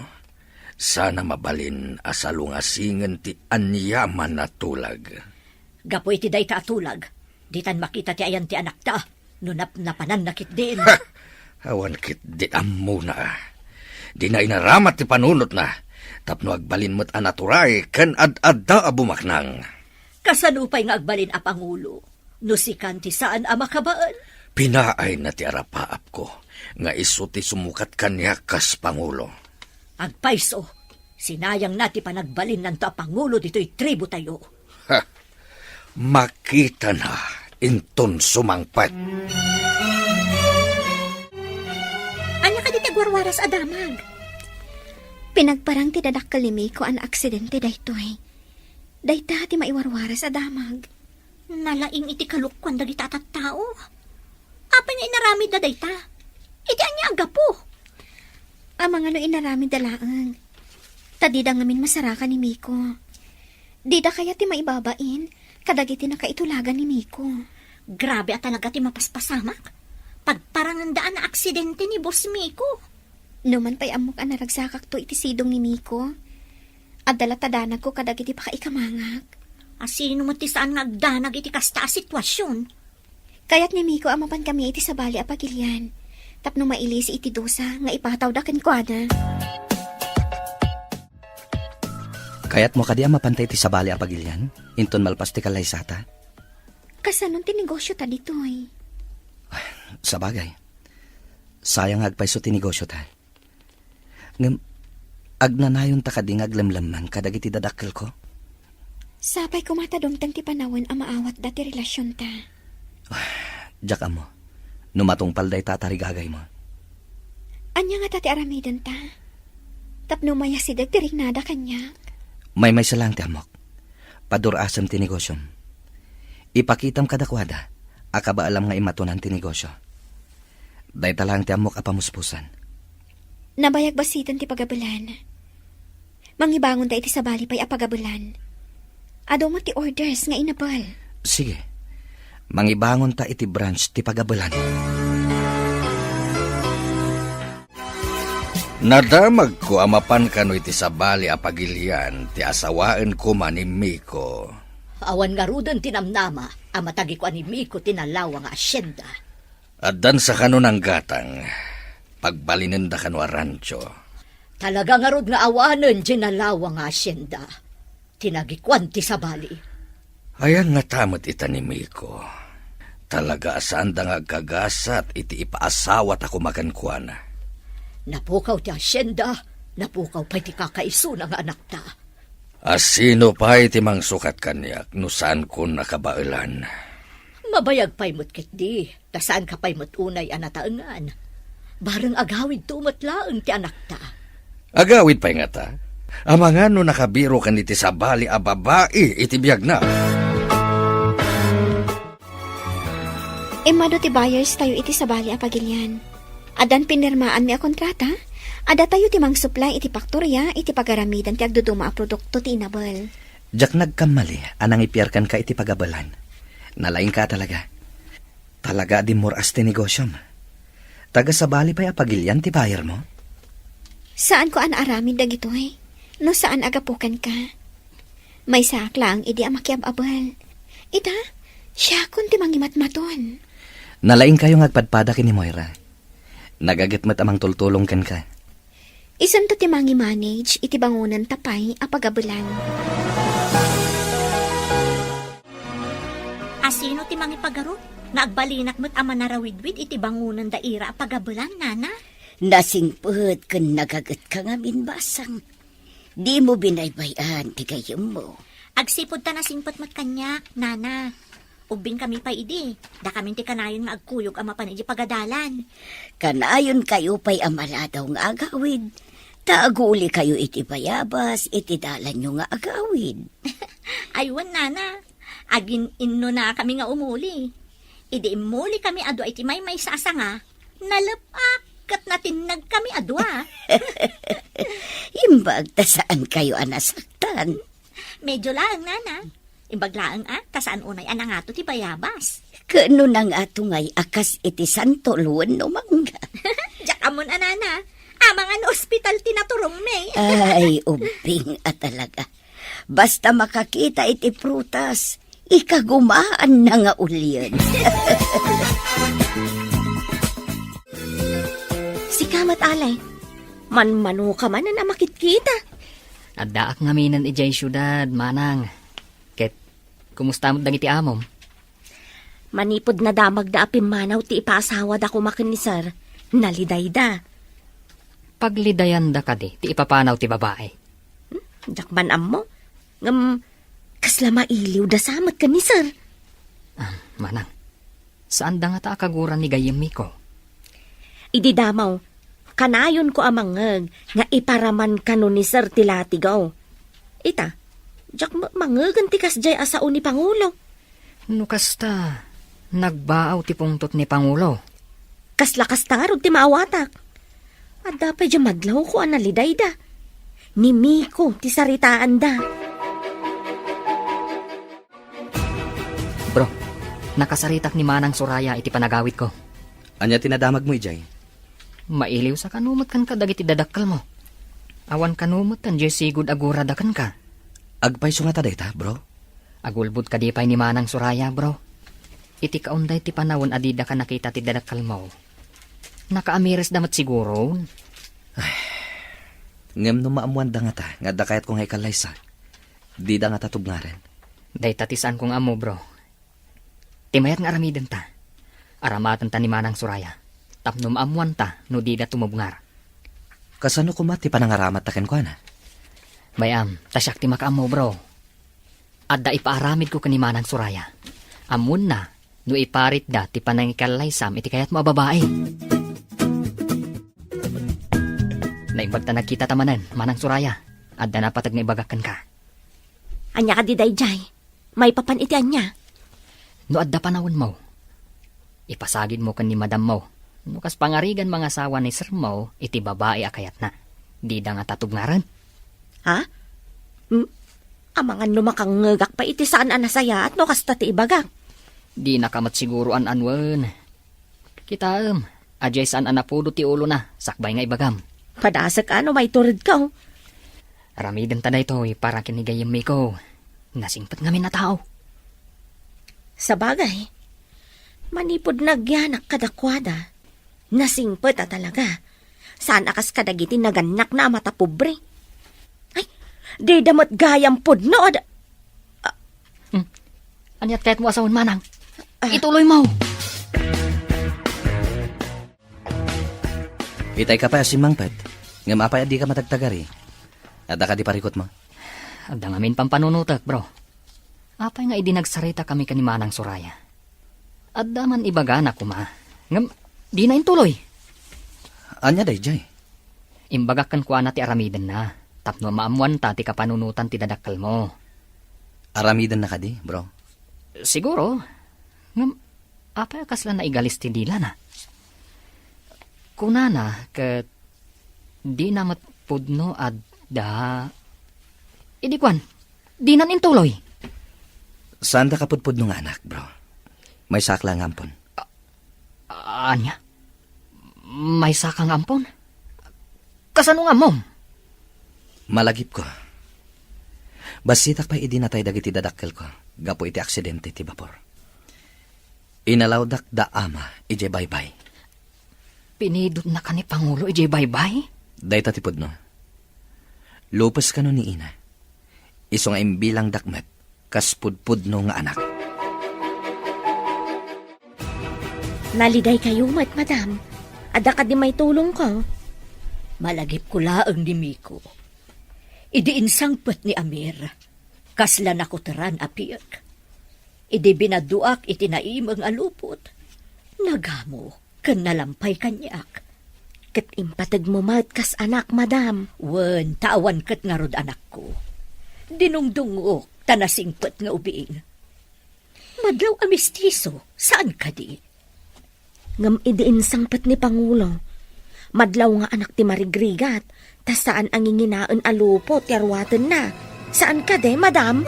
sana mabalin a salungasingen ti aniaman a tulag. Gapu iti dayta a tulag, ditan makita ti ayan ti anakta no napnapananna ketdin. Ha! Awan ketdi ammona. Dina inaramat ti panunotna tapno agbalin met a naturay ken ad-adda a bumaknang. Kasano pay nga agbalin a pangulo no sikan ti saan a makabaen? Pinaayna ti arapaapko nga isu ti sumukat kaniak kas pangulo. Agpayso, sinayangna ti panagbalinnanto a pangulo ditoy tribu tayo. Ha! Makitana inton sumangpet. Ania kadi ti agwarwaras a damag? Pinagparang ti dadakkel ni Miko a naaksidente daytoy. Dayta ti maiwarwaras a damag. Nalaing iti kalokuan dagita a tattao. Apay nga inaramidda dayta? Iti ania a gapu? Amangan no inaramidda laeng. Ta dida ngamin masarakan ni Miko. Dida kayat ti maibabain kadagiti nakaitulagan ni Miko. Grabe a talaga ti mapaspasamak. Pagparanganda a naaksidente ni Boss Miko. Numan pay ammok a naragsakakto iti sidong ni Miko, adda latta danagko kadagiti pakaikamangak. Asino met ti saan nga agdanag iti kasta a situasion? Kayat ni Miko a mapankami iti sabali a pagilian tapno mailisi iti dusa nga ipatawda kenkuana. Kayatmo kadi a mapanta iti sabali a pagilian inton malpas ti kallaysata? Kasanon ti negosio ta ditoy? Sabagay, sayang nga agpayso ti negosio ta. Ngem, agnanayonta kadi nga aglemlemmen kadagiti dadakkelko? Sapay koma ta dumteng ti panawen a maawatda ti relasionta. Diak ammo no matungpal dayta a tarigagaymo. Ania ngata ti aramidenta? Tapno mayasideg ti rignada kaniak? Maymaysa laeng ti ammok. Padur-asem ti negosiom. Ipakitam kadakuada a kabaelam nga immatunan ti negosio. Dayta laeng ti ammok a pamuspusan. Nabayag basiten ti pagabelan. Mangibangonta iti sabali pay a pagabelan. Adu met ti orders nga inabel. Sige. Mangibangonta iti branch ti pagabelan. Nadamagko a mapan kano iti sabali a pagilian ti asawaen koma ni Miko. Awan ngaruden ti namnama a matagikuan ni Miko ti nalawa nga asyenda. Addan sa kano nanggatang, pagbalinenda kano a rancho. Talaga ngarud nga awanen diay nalawa nga asyenda ti nagikuan ti sabali. Ayan ngata met ita ni Miko. Talaga a saanda nga agkagasat iti ipaasawata koma kenkuana. Napukaw ti asyenda, napukaw pay ti kakaisuna nga anakta. A sino pay ti mangsukat kaniak no saankon a kabaelan? Mabayag pay met ketdi, ta saanka pay met unay a nataengan. Bareng agawidto met laeng ti anakta. Agawid pay ngata? Amangan no nakabiroken iti sabali a babai iti biagna. Immadu ti buyers tayo iti sabali a pagilian. Addan pinirmaanmi a kontrata, a datayo ti mangsuplay iti faktoria iti pagaramidan ti agduduma a produkto ti inabel. Diak nagkammali a nangipiar kenka iti pagabelan. Nalaingka talaga. Talaga a dimmor-as ti negosyom. Taga sabali pay a pagilian ti buyer mo? Saanko a naaramid dagitoy, no saan a gapu kenka. Maysaak laeng idi a makiab-abel. Ita, siakon ti mangimatmaton. Nalaingkayo nga agpadpada ken ni Moira. Nagaget met a mangtultulong kenka. Isunto ti mangi-manage iti bangonenta pay a pagabelan. A sino ti mangipagarup nga agbalinak met a manarawidwid iti bangonenda ira a pagabelan, nana? Nasingpet ken nagagetka ngamin, basang. Dimo binaybay-an ti gayyemmo. Agsipud ta nasingpet met kaniak, nana. Ubbingkami pay idi, dakamin ti kanayon nga agkuyog a mapan idiay pagadalan. Kanayonkayo pay a maladaw nga agawid, ta agulikayo iti bayabas iti dalanyo nga agawid. Ay, wen, nana. Agin-innonakami nga umuli. Idi immulikami a dua iti maymaysa a sanga, nalep-ak ket natinnagkami a dua. Imbag ta saankayo a nasaktan. Medyo laeng, nana. Imbag laeng a, ta saan unay a nangato ti bayabas. Ken no nangato ngay a kas iti santol wenno mangga? Diak ammon a, nana. Amangan ospital ti naturongmi. Ay, ubbing a talaga. Basta makakita iti prutas, ikagumaanna nga ulien. Sika met, Ale. Manmanoka manen a makitkita. Addaak ngaminen idiay siudad, manang. Ket, kumusta met dagiti amom? Manipud nadamagda a pimmanaw ti ipaasawada koma ken ni Sir, nalidayda. Paglidayanda kadi ti ipapanaw ti babai? Hmm, diak man ammo. Ngem, kasla mailiwda sa met ken ni Sir. Ah, manang, saanda ngata a kaguran ni gayyem Miko? Idi damo, kanayonko a mangngeg nga iparaman kano ni Sir ti latigaw. Ita, diak met mangngegen ti kasdiay a sao ni Pangulo. No kasta, nagbaaw ti pungtot ni Pangulo. Kasla kasta ngarud ti maawatak. Adda pay diay madlawko a nalidayda. Ni Miko ti saritaanda. Bro, nakasaritak ni Manang Soraya iti panagawidko. Ania ti nadamagmo idiay? Mailiw sa kano met kenka dagiti dadakkelmo. Awan kano met diay sigud a gurada kenka. Agpayso ngata dayta, bro? Agulbod kadi pay ni Manang Soraya, bro. Iti kaunday ti panawen a didaka nakita ti dadakkelmo, nakaamiresda met siguron. Ay, ngem no maammoanda ngata nga adda kayatko nga ikallaysa, dida ngata tubngaren. Dayta ti saanko nga ammo, bro. Ti mayat nga aramidenta, aramatenta ni Manang Soraya, tapno maammoanta no dida tumubngar. Kasano koma ti panangaramatta kenkuana? Bay-am, ta siak ti makaammo, bro. Adda ipaaramidko ken ni Manang Soraya. Ammonna no iparitda ti panangikallaysam iti kayatmo a babai. Naimbag ta nagkitata manen, Manang Soraya. Adda napateg nga ibagak kenka. Ania kadi daydiay? Maipapan iti ania? No adda panawenmo, ipasagidmo ken ni madammo No kas pangarigan mangasawa ni sermo iti babai a kayatna, dida ngata tubngaren. Ha? Hmm? Amangan no makangngegak pay iti saan a nasayaat no kasta ti ibagak. Dinaka met siguro an-anuen. Kitaem, adiay saan a napudo ti ulona, sakbay nga ibagam. Padasek a no maituredko. Aramidenta daytoy para ken ni gayyem Miko. Nasingpet ngamin a tao. Sabagay, manipud nagyanak kadakuada, nasingpet a talaga. Saan a kas kadagiti nagannakna a matapobre. Ay, dida met gayam pudno, ad-, Hmm. Aniat kayatmo a sawen, manang? Ah. Ituloymo. Itay ka pay a simmangpet. Ngem apay a dika matagtagari? Adda kadi parikutmo? Adda ngamin pampanunotek, bro. Apay nga idi nagsaritakami ken ni Manang Soraya, adda man ibagana koma. Ngem dina intuloy. Ania daydiay? Imbagak kenkuana ti aramidenna, tapno maammoanta ti kapanunotan ti dadakkelmo. Aramidenna kadi, bro? Siguro. Ngem, apay a kasla naigalis ti dilana? Kunana ket dina met pudno adda. Idi kuan, dinan intuloy. Saanda kapudpudno nga anak, bro. Maysak la nga ampon. A-, ania? Maysaka nga ampon? Kasano nga ammom? Malagipko. Bassitak pay idi natay dagiti dadakkelko gapu iti aksidente ti bapor. Inalawdak da ama idiay baybay. Pinidotnaka ni Pangulo idiay baybay? Dayta ti pudno. Lupes kano ni ina. Isu nga imbilangdak met kas pudpudno nga anak. Naligaykayo met, madam. Adda kadi maitulongko? Malagipko laeng ni Miko. Idi insangpet ni Amir, kasla nakuteran a piek. Idi binaduak iti naimeng a lupot, nagamo ken nalampay kaniak. Ket impategmo met kas anak, madam. Wen, ta awan ket ngarud anakko. Dinungdungok ta nasingpet nga ubing. Madlaw a mistiso, saan kadi? Ngem idi insangpet ni Pangulo, madlaw nga anak ti marigrigat, ta saan a nginginaen a lupot ti aruatenna. Saan kadi, madam?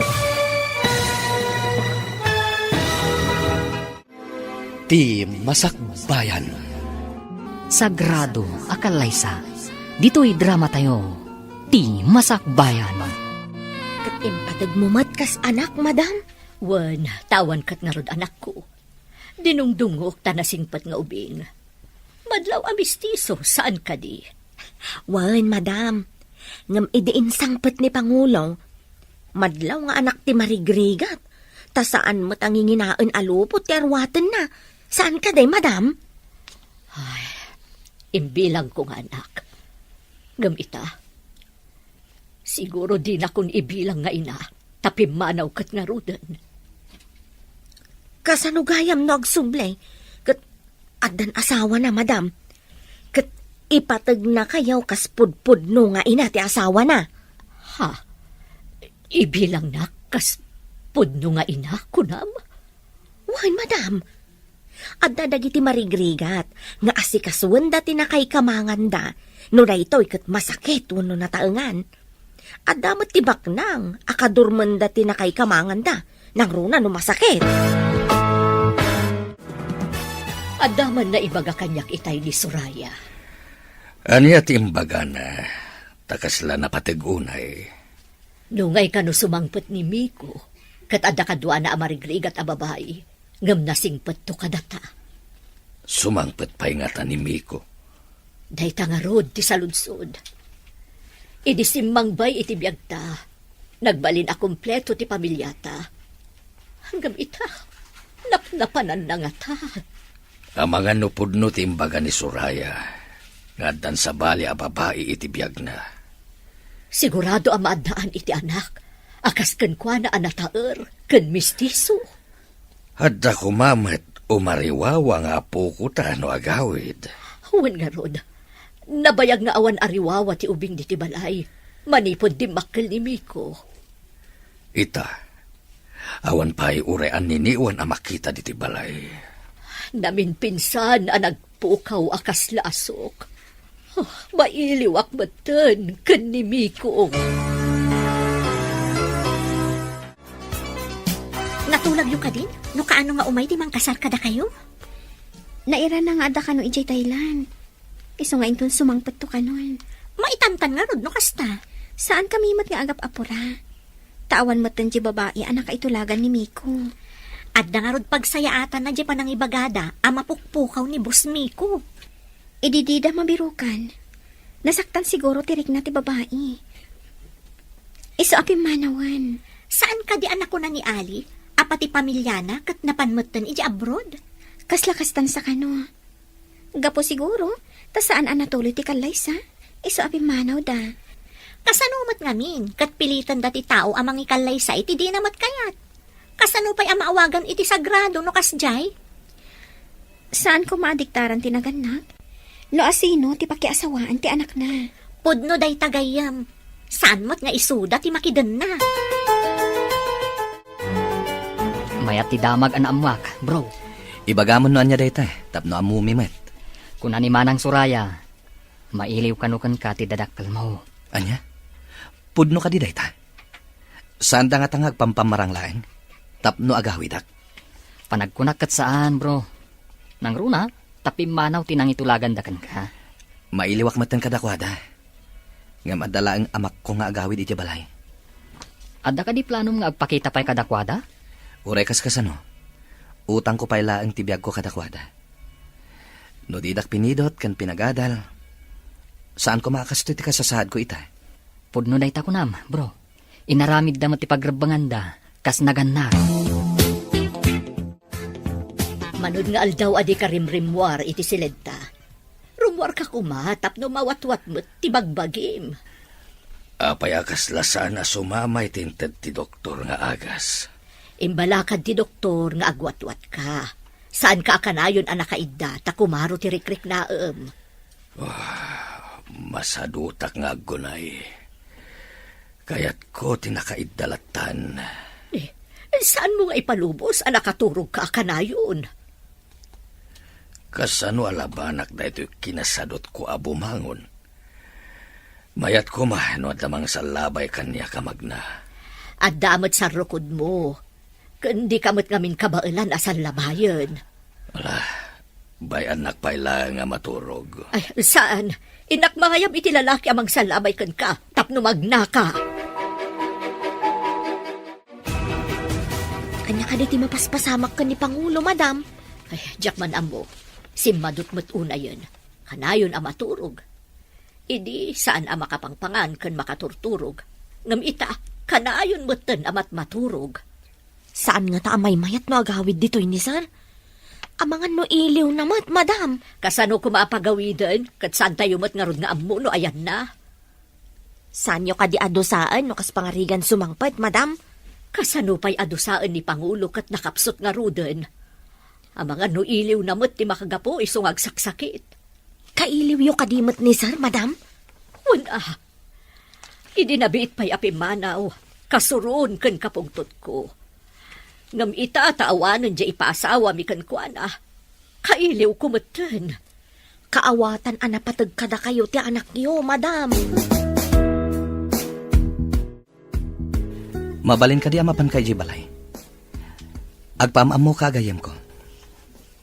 Ti Masakbayan. Sagrado a kallaysa. Ditoy dramatayo, Ti Masakbayan. Ket impategmo met kas anak, madam? Wen, ta awan ket ngarud anakko. Dinungdungok ta nasingpet nga ubing. Madlaw a mistiso, saan kadi? Wen, madam. Ngem idi insangpet ni Pangulo, madlaw nga anak ti marigrigat, ta saan met a nginginaen a lupot ti aruatenna. Saan kadi, madam? Ay, imbilangko nga anak. Ngem ita, siguro dinakon ibilang nga ina, ta pimmanaw ket ngaruden. Kasano gayam no agsubli ket addan asawana, madam? Ket ipategnakayo kas pudpudno nga ina ti asawana. Ha? Ibilangnak kas pudno nga ina, kunam? Wen, madam. Adda dagiti marigrigat nga asikasuenda ti nakaikamanganda, no daytoy ket masakit wenno nataengan. Adda met ti baknang a kadurmenda ti nakaikamanganda, nangruna no masakit. Adda man naibaga kaniak itay ni Soraya. Ania ti imbagana, ta kasla napateg unay? Nungay kano sumangpet ni Miko, ket adda kaduana a marigrigat a babai, ngem nasingpetto kadata. Sumangpet pay ngata ni Miko? Dayta ngarud ti saludsod. Idi simmangbay iti biagta, nagbalin a kompleto ti pamilyata. Ngem ita, napnapananna ngata. Amangan no pudno ti imbaga ni Soraya nga addan sabali a babai iti biagna. Sigurado a maaddaan iti anak a kas kenkuana a nataer ken mistiso. Adda koma met umariwawa nga apokota no agawid. Wen ngarud, nabayag nga awan ariwawa ti ubing diti balay manipud dimmakkel ni Miko. Ita, awan pay uray anniniwan a makita diti balay. Naminpinsan a nag- Pukaw a kasla a sok. Ah, mailiwak metten ken ni Miko. Natulagyo kadin? No kaano nga umay ti mangkasar kadakayo? Nairana nga adda kano idiay Thailand. Isu nga inton sumangpetto kanon. Maitantan ngarud no kasta. Saan kami met nga agap-apura. Ta awan metten ti babai a nakaitulagan ni Miko. Adda ngarud pagsayaatanna ti panangibagada a mapukpukaw ni Boss Miko. Idi dida mabirukan, nasaktan siguro ti rikna ti babai. Isu a pimmanawen. Saan kadi a nakuna ni Ali a pati pamiliana ket napan metten iti abroad? Kasla kastan sa kano. Gapu siguro, ta saan a natuloy ti kallaysa, isu a pimmanawda. Kasano met ngamin, ket pilitenda ti tao a mangikallaysa iti dina met kayat? Kasano pay a maawagan iti sagrado no kasdiay? Saan koma a diktaran ti nagannak? No asino ti pakiasawaan ti anakna? Pudno dayta gayyem. Saan met nga isuda ti makidenna? Mayat ti damag a naammoak, bro. Ibagam no ania dayta, tapno ammomi met. Kuna ni Manang Soraya, mailiw kano kenka ti dadakkelmo. Ania? Pudno kadi dayta? Saanda ngata nga agpampamarang laeng tapno agawidak? Panagkunak ket saan, bro. Nangruna, ta pimmanaw ti nangitulaganda kenka. Mailiwak metten kadakuada. Ngem adda laeng amakko nga agawid iti balay. Adda kadi planom nga agpakita pay kadakuada? Uray kas kasano, utangko pay laeng ti biagko kadakuada. No didak pinidot ken pinagadal, saan koma a kastoy ti kasasaadko ita. Pudno dayta kunam, bro. Inaramidda met ti pagrebbenganda, kas nagannak. Mano nga aldaw a dika rimrimmuar iti siledta. Rummuarka koma tapno mawatwat met ti bagbagim. Apay a kasla saan a sumamay ti inted ti doktor nga agas? Imbalakad ti doktor nga agwatwatka. Saanka a kanayon a nakaidda ta kumaro ti rikriknaem. Ah, masadutak nga aggunay. Kayatko ti nakaidda lattan. Eh, saanmo nga ipalubos a nakaturogka a kanayon? Kasano a labanak daytoy kinasadutko a bumangon? Mayat koma no adda mangsallabay kaniak a magna. Adda met sarrukodmo. Ken dika met ngamin kabaelan a sallabayen. Ala, bay-annak pay laeng a maturog. Ay, saan? Innak mangayab iti lalaki a mangsallabay kenka tapno magnaka. Ania kadi ti mapaspasamak ken ni Pangulo, madam? Ay, diak man ammo. Simmadut met unayen. Kanayon a maturog. Idi, saan a makapangpangan ken makaturturog. Ngem ita, kanayon metten a matmaturog. Saan ngata a maymayat no agawid ditoy ni Sir? Amangan no iliwna met, madam. Kasano koma a pagawiden? Ket saantayo met ngarud nga ammo no ayanna? Saanyo kadi a dusaen no kas pangarigan sumangpet, madam? Kasano pay a dusaen ni Pangulo ket nakapsut ngaruden? Amangan no iliwna met ti makagapu isu nga agsaksakit. Kailiwyo kadi met ni Sir, madam? Wen a. Idi nabiit pay a pimmanaw, kasuron ken kapungtotko. Ngem ita ta awanen diay ipaasawami kenkuana, kailiwko metten. Kaawatan a napateg kadakayo ti anakyo, madam. Mabalin kadi a mapanka idiay balay? Agpaam-ammoka a gayyemko.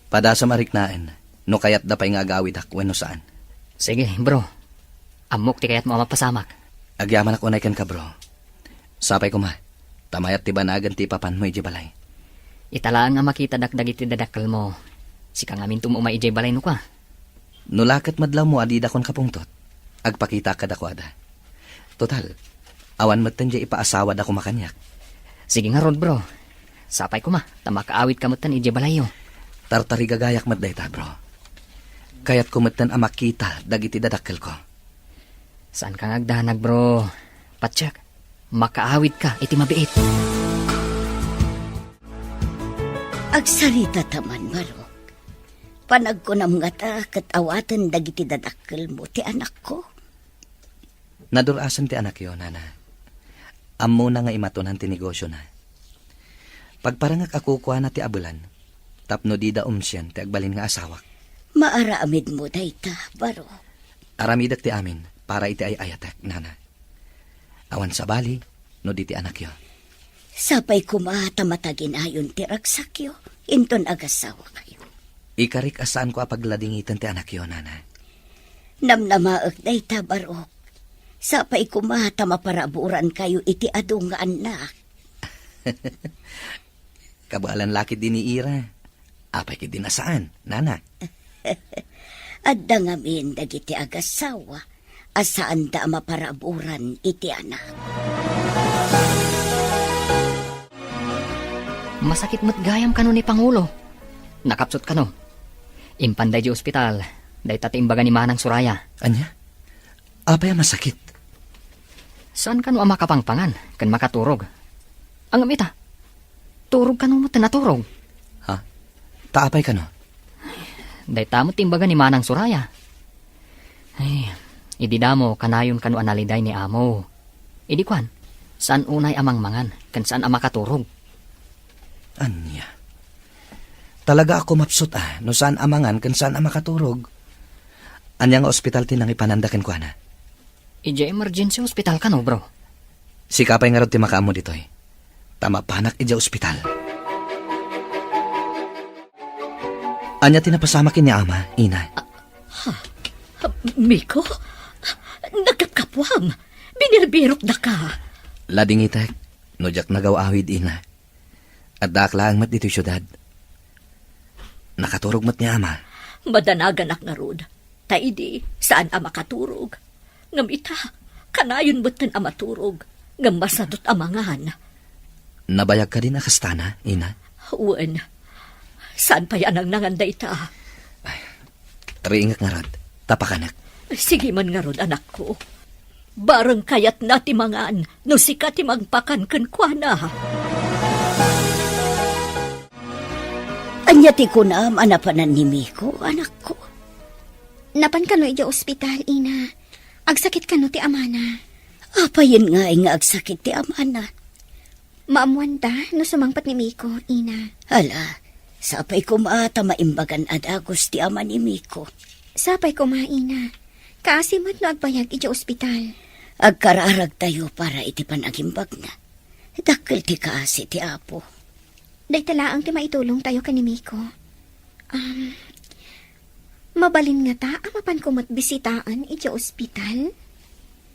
Padasem a riknaen no kayatda pay nga agawidak wenno saan. Sige, bro. Ammok ti kayatmo a mapasamak. Agyamanak unay kenka, bro. Sapay koma, ta mayat ti banagen ti ipapanmo idiay balay. Ita laeng a makitadak dagiti dadakkelmo. Sika ngamin ti umay idiay balay no kua. No la ket madlawmo a didakon kapungtot, agpakitak kadakuada. Total, awan metten diay ipaasawada koma kaniak. Sige ngarud, bro. Sapay koma, ta makaawidka metten idiay balayyo. Tartarigagayak met dayta, bro. Kayatko metten a makita dagiti dadakkelko. Saanka nga agdanag, bro. Patiek, makaawidka iti mabiit. Agsarita ta man, baro. Panagkunam ngata ket awaten dagiti dadakkelmo ti anakko? Nadur-asen ti anakyo, nana. Ammona nga imatunan ti negosiona. Pagparangak a kukuana ti abelan tapno dida umsien ti agbalin nga asawak. Maaramidmo dayta, Barok. Aramidek ti amin para iti ay-ayatek, nana. Awan sabali, no di ti anakyo. Sapay koma ta mataginayon ti ragsakyo, inton agasawakayo. Ikarik a saanko a pagladingiten ti anakyo, nana. Namnamaek dayta, Barok. Sapay koma ta maparaburankayo iti adu nga annak. Kabaelan la ketdi ni Ira. Apay ketdi a saan, nana? Adda ngamin dagiti agasawa a saanda a maparaburan iti anak. Masakit met gayam kano ni Pangulo. Nakapsut kano. Impanda idiay ospital. Dayta ti imbaga ni Manang Soraya. Ania? Apay a masakit? Saan kano a makapangpangan ken makaturog. Ngem ita, turog kano met ti naturog. Ha? Ta apay kano? Dayta met ti imbaga ni Manang Soraya. Ay, idi damo, kanayon kano a naliday ni amo. Idi kuan, saan unay a mangmangan ken saan a makaturog. Ania? Talaga a kumapsut a no saan a mangan ken saan a makaturog. Ania nga ospital ti nangipananda kenkuana? Idiay emergency hospital kano, bro. Sika pay ngarud ti makaammo ditoy. Ta mapanak idiay ospital. Ania ti napasamak ken ni ama, ina? Ha? Miko? Nagkapkapuam. Binirbirokdaka. Ladingitek, no diak nagaw-awid, ina. Addaak laeng met ditoy siudad. Nakaturog met ni ama. Madanaganak ngarud. Ta idi, saan a makaturog. Ngem ita, kanayon metten a maturog. Ngem masadut a mangan. Nabayag kadin a kastana, ina? Wen. Saan pay a nangnangan dayta? Ay, riingek ngarud, ta pakanek. Sige man ngarud, anakko. Bareng kayatna ti mangan no sika ti mangpakan kenkuana. Ania ti kunam a napanan ni Miko, anakko? Napan kano idiay ospital, ina. Agsakit kano ti amana. Apayen ngay nga agsakit ti amana? Maammuanta no sumangpet ni Miko, ina. Hala, sapay koma ta maimbagan a dagus ti ama ni Miko. Sapay koma, ina. Kaasi met no agbayag idiay ospital. Agkararagtayo para iti panagimbagna. Dakkel ti kaasi ti Apo. Dayta laeng ti maitulongtayo ken ni Miko. Um, mabalin ngata a mapanko met bisitaen idiay ospital?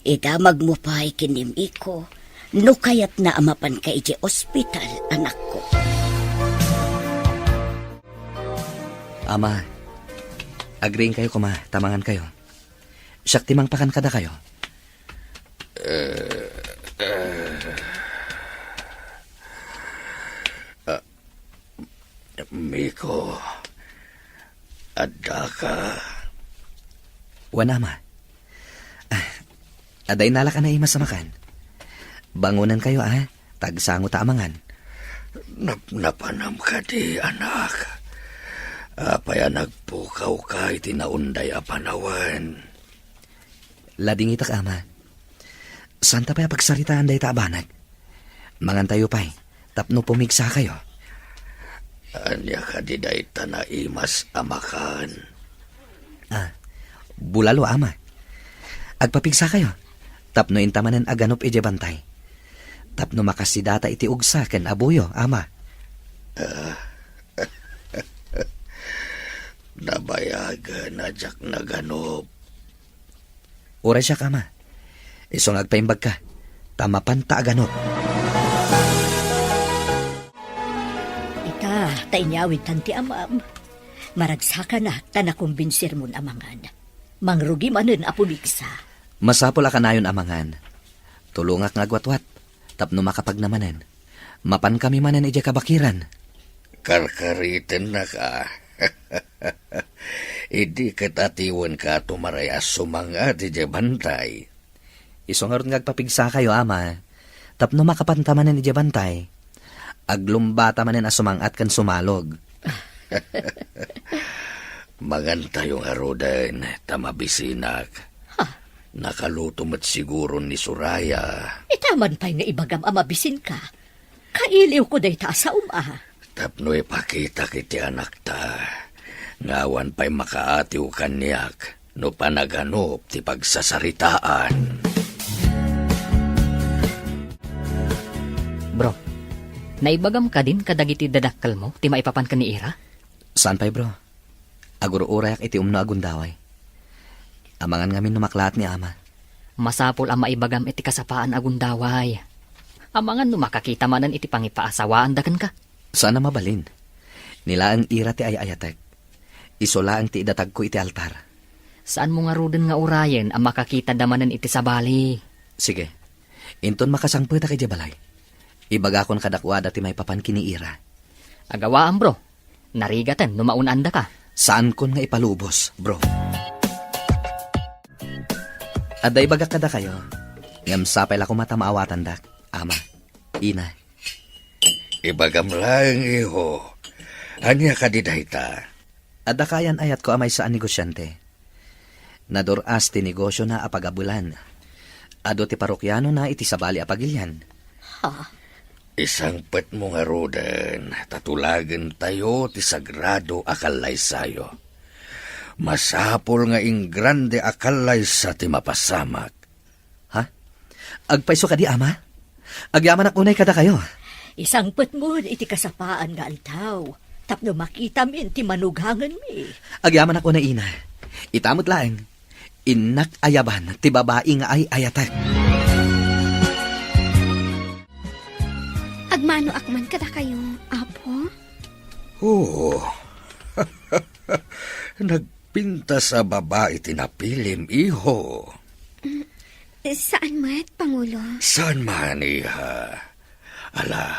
Idamagmo pay ken ni Miko no kayatna a mapanka idiay ospital, anakko. Ama, agriingkayo koma, ta mangankayo. Siak ti mangpakan kadakayo. Eh, eh. Ah, Miko, addaka? Wen, ama. Ah, adda innalak a naimas a makan. Bangonankayo, a, ta agsangota a mangan. Napnapanam kadi, anak? Apay a nagpukawka iti naunday a panawen? Ladingitak, ama. Saanta pay a pagsaritaan dayta a banag. Mangantayo pay, tapno pumigsakayo. Ania kadi dayta naimas a makan? Ah, bulalo, ama. Agpapigsakayo, tapno inta manen a ganup idiay bantay. Tapno makasidata iti ugsa ken abuyo, ama. Ah. Nabayagen a diak naganup. Uray siak, ama. Isu nga agpaimbagka, ta mapanta a ganup. Ita, ta inyawidtan ti amam. Maragsakanak ta nakombinsirmon a mangan. Mangrugi manen a pumigsa. Masapul a kanayon a mangan. Tulongak nga agwatwat, tapno makapagna manen. Mapankami manen idiay kabakiran. Karkaritennaka. Idi ket atiwenka a tumaray a sumang-at idiay bantay. Isu ngarud nga agpapigsakayo, ama, tapno makapanta manen idiay bantay. Aglumbata manen a sumang-at ken sumalog. Mangantayo ngaruden, ta mabisinak. Ha? Nakaluto met siguro ni Soraya. Ita man pay nga ibagam a mabisinka. Kailiwko dayta a saom a. Tapno ipakitak iti anakta Nga awan pay makaatiw kaniak no panaganup ti pagsasaritaan. Bro, naibagam kadin kadagiti dadakkelmo ti maipapan ken ni Ira? Saan pay, bro. Agur-urayak iti umno a gundaway. Amangan ngamin no maklaat ni ama. Masapul a maibagam iti kasapaan a gundaway. Amangan no makakita manen iti pangipaasawaanda kenka. Saan a mabalin. Ni laeng Ira ti ay-ayatek. Isu laeng ti idatagko iti altar. Saanmo ngaruden nga urayen a makakitada manen iti sabali? Sige. Inton makasangpetak idiay balay, ibagakon kadakuada ti maipapan ken ni Ira. Agawaan, bro. Narigaten no maun-andaka. Saankon nga ipalubos, bro. Adda ibagak kadakayo, ngem sapay la koma ta maawatandak, ama, ina. Ibagam laeng, iho. Ania kadi dayta? Adda kayan-ayatko a maysa a negosiante. Nadur-as ti negosiona a pagabelan. Adu ti parokianona iti sabali a pagilian. Ha? Isangpetmo ngaruden ta tulagentayo ti sagrado a kallaysayo. Masapul nga ingrande a kallaysa ti mapasamak. Ha? Agpayso kadi, ama? Agyamanak unay kadakayo. Isangpetmon iti kasapaan nga aldaw, tapno makitamin ti manugangenmi. Agyamanak unay, ina. Ita met laeng, innak ayaban ti babai nga ay-ayatek. Agmanoak man kadakayo, apo? Oo. Nagpintas a babai ti napilim, iho. Mm, saan met, Pangulo? Saan man, iha? Ala,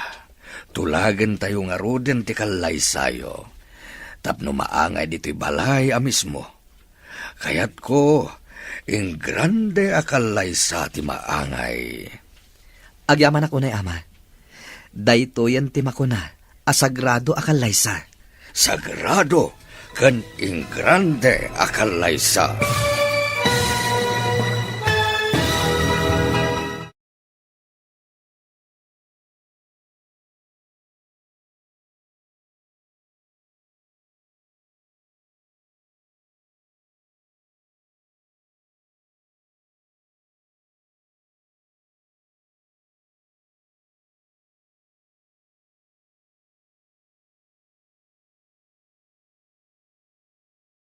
tulagentayo ngaruden ti kallaysayo, tapno maangay ditoy balay a mismo. Kayatko, ingrande a kallaysa ti maangay. Agyamanak unay, ama. Daytoyen ti makuna a sagrado a kallaysa. Sagrado ken ingrande a kallaysa.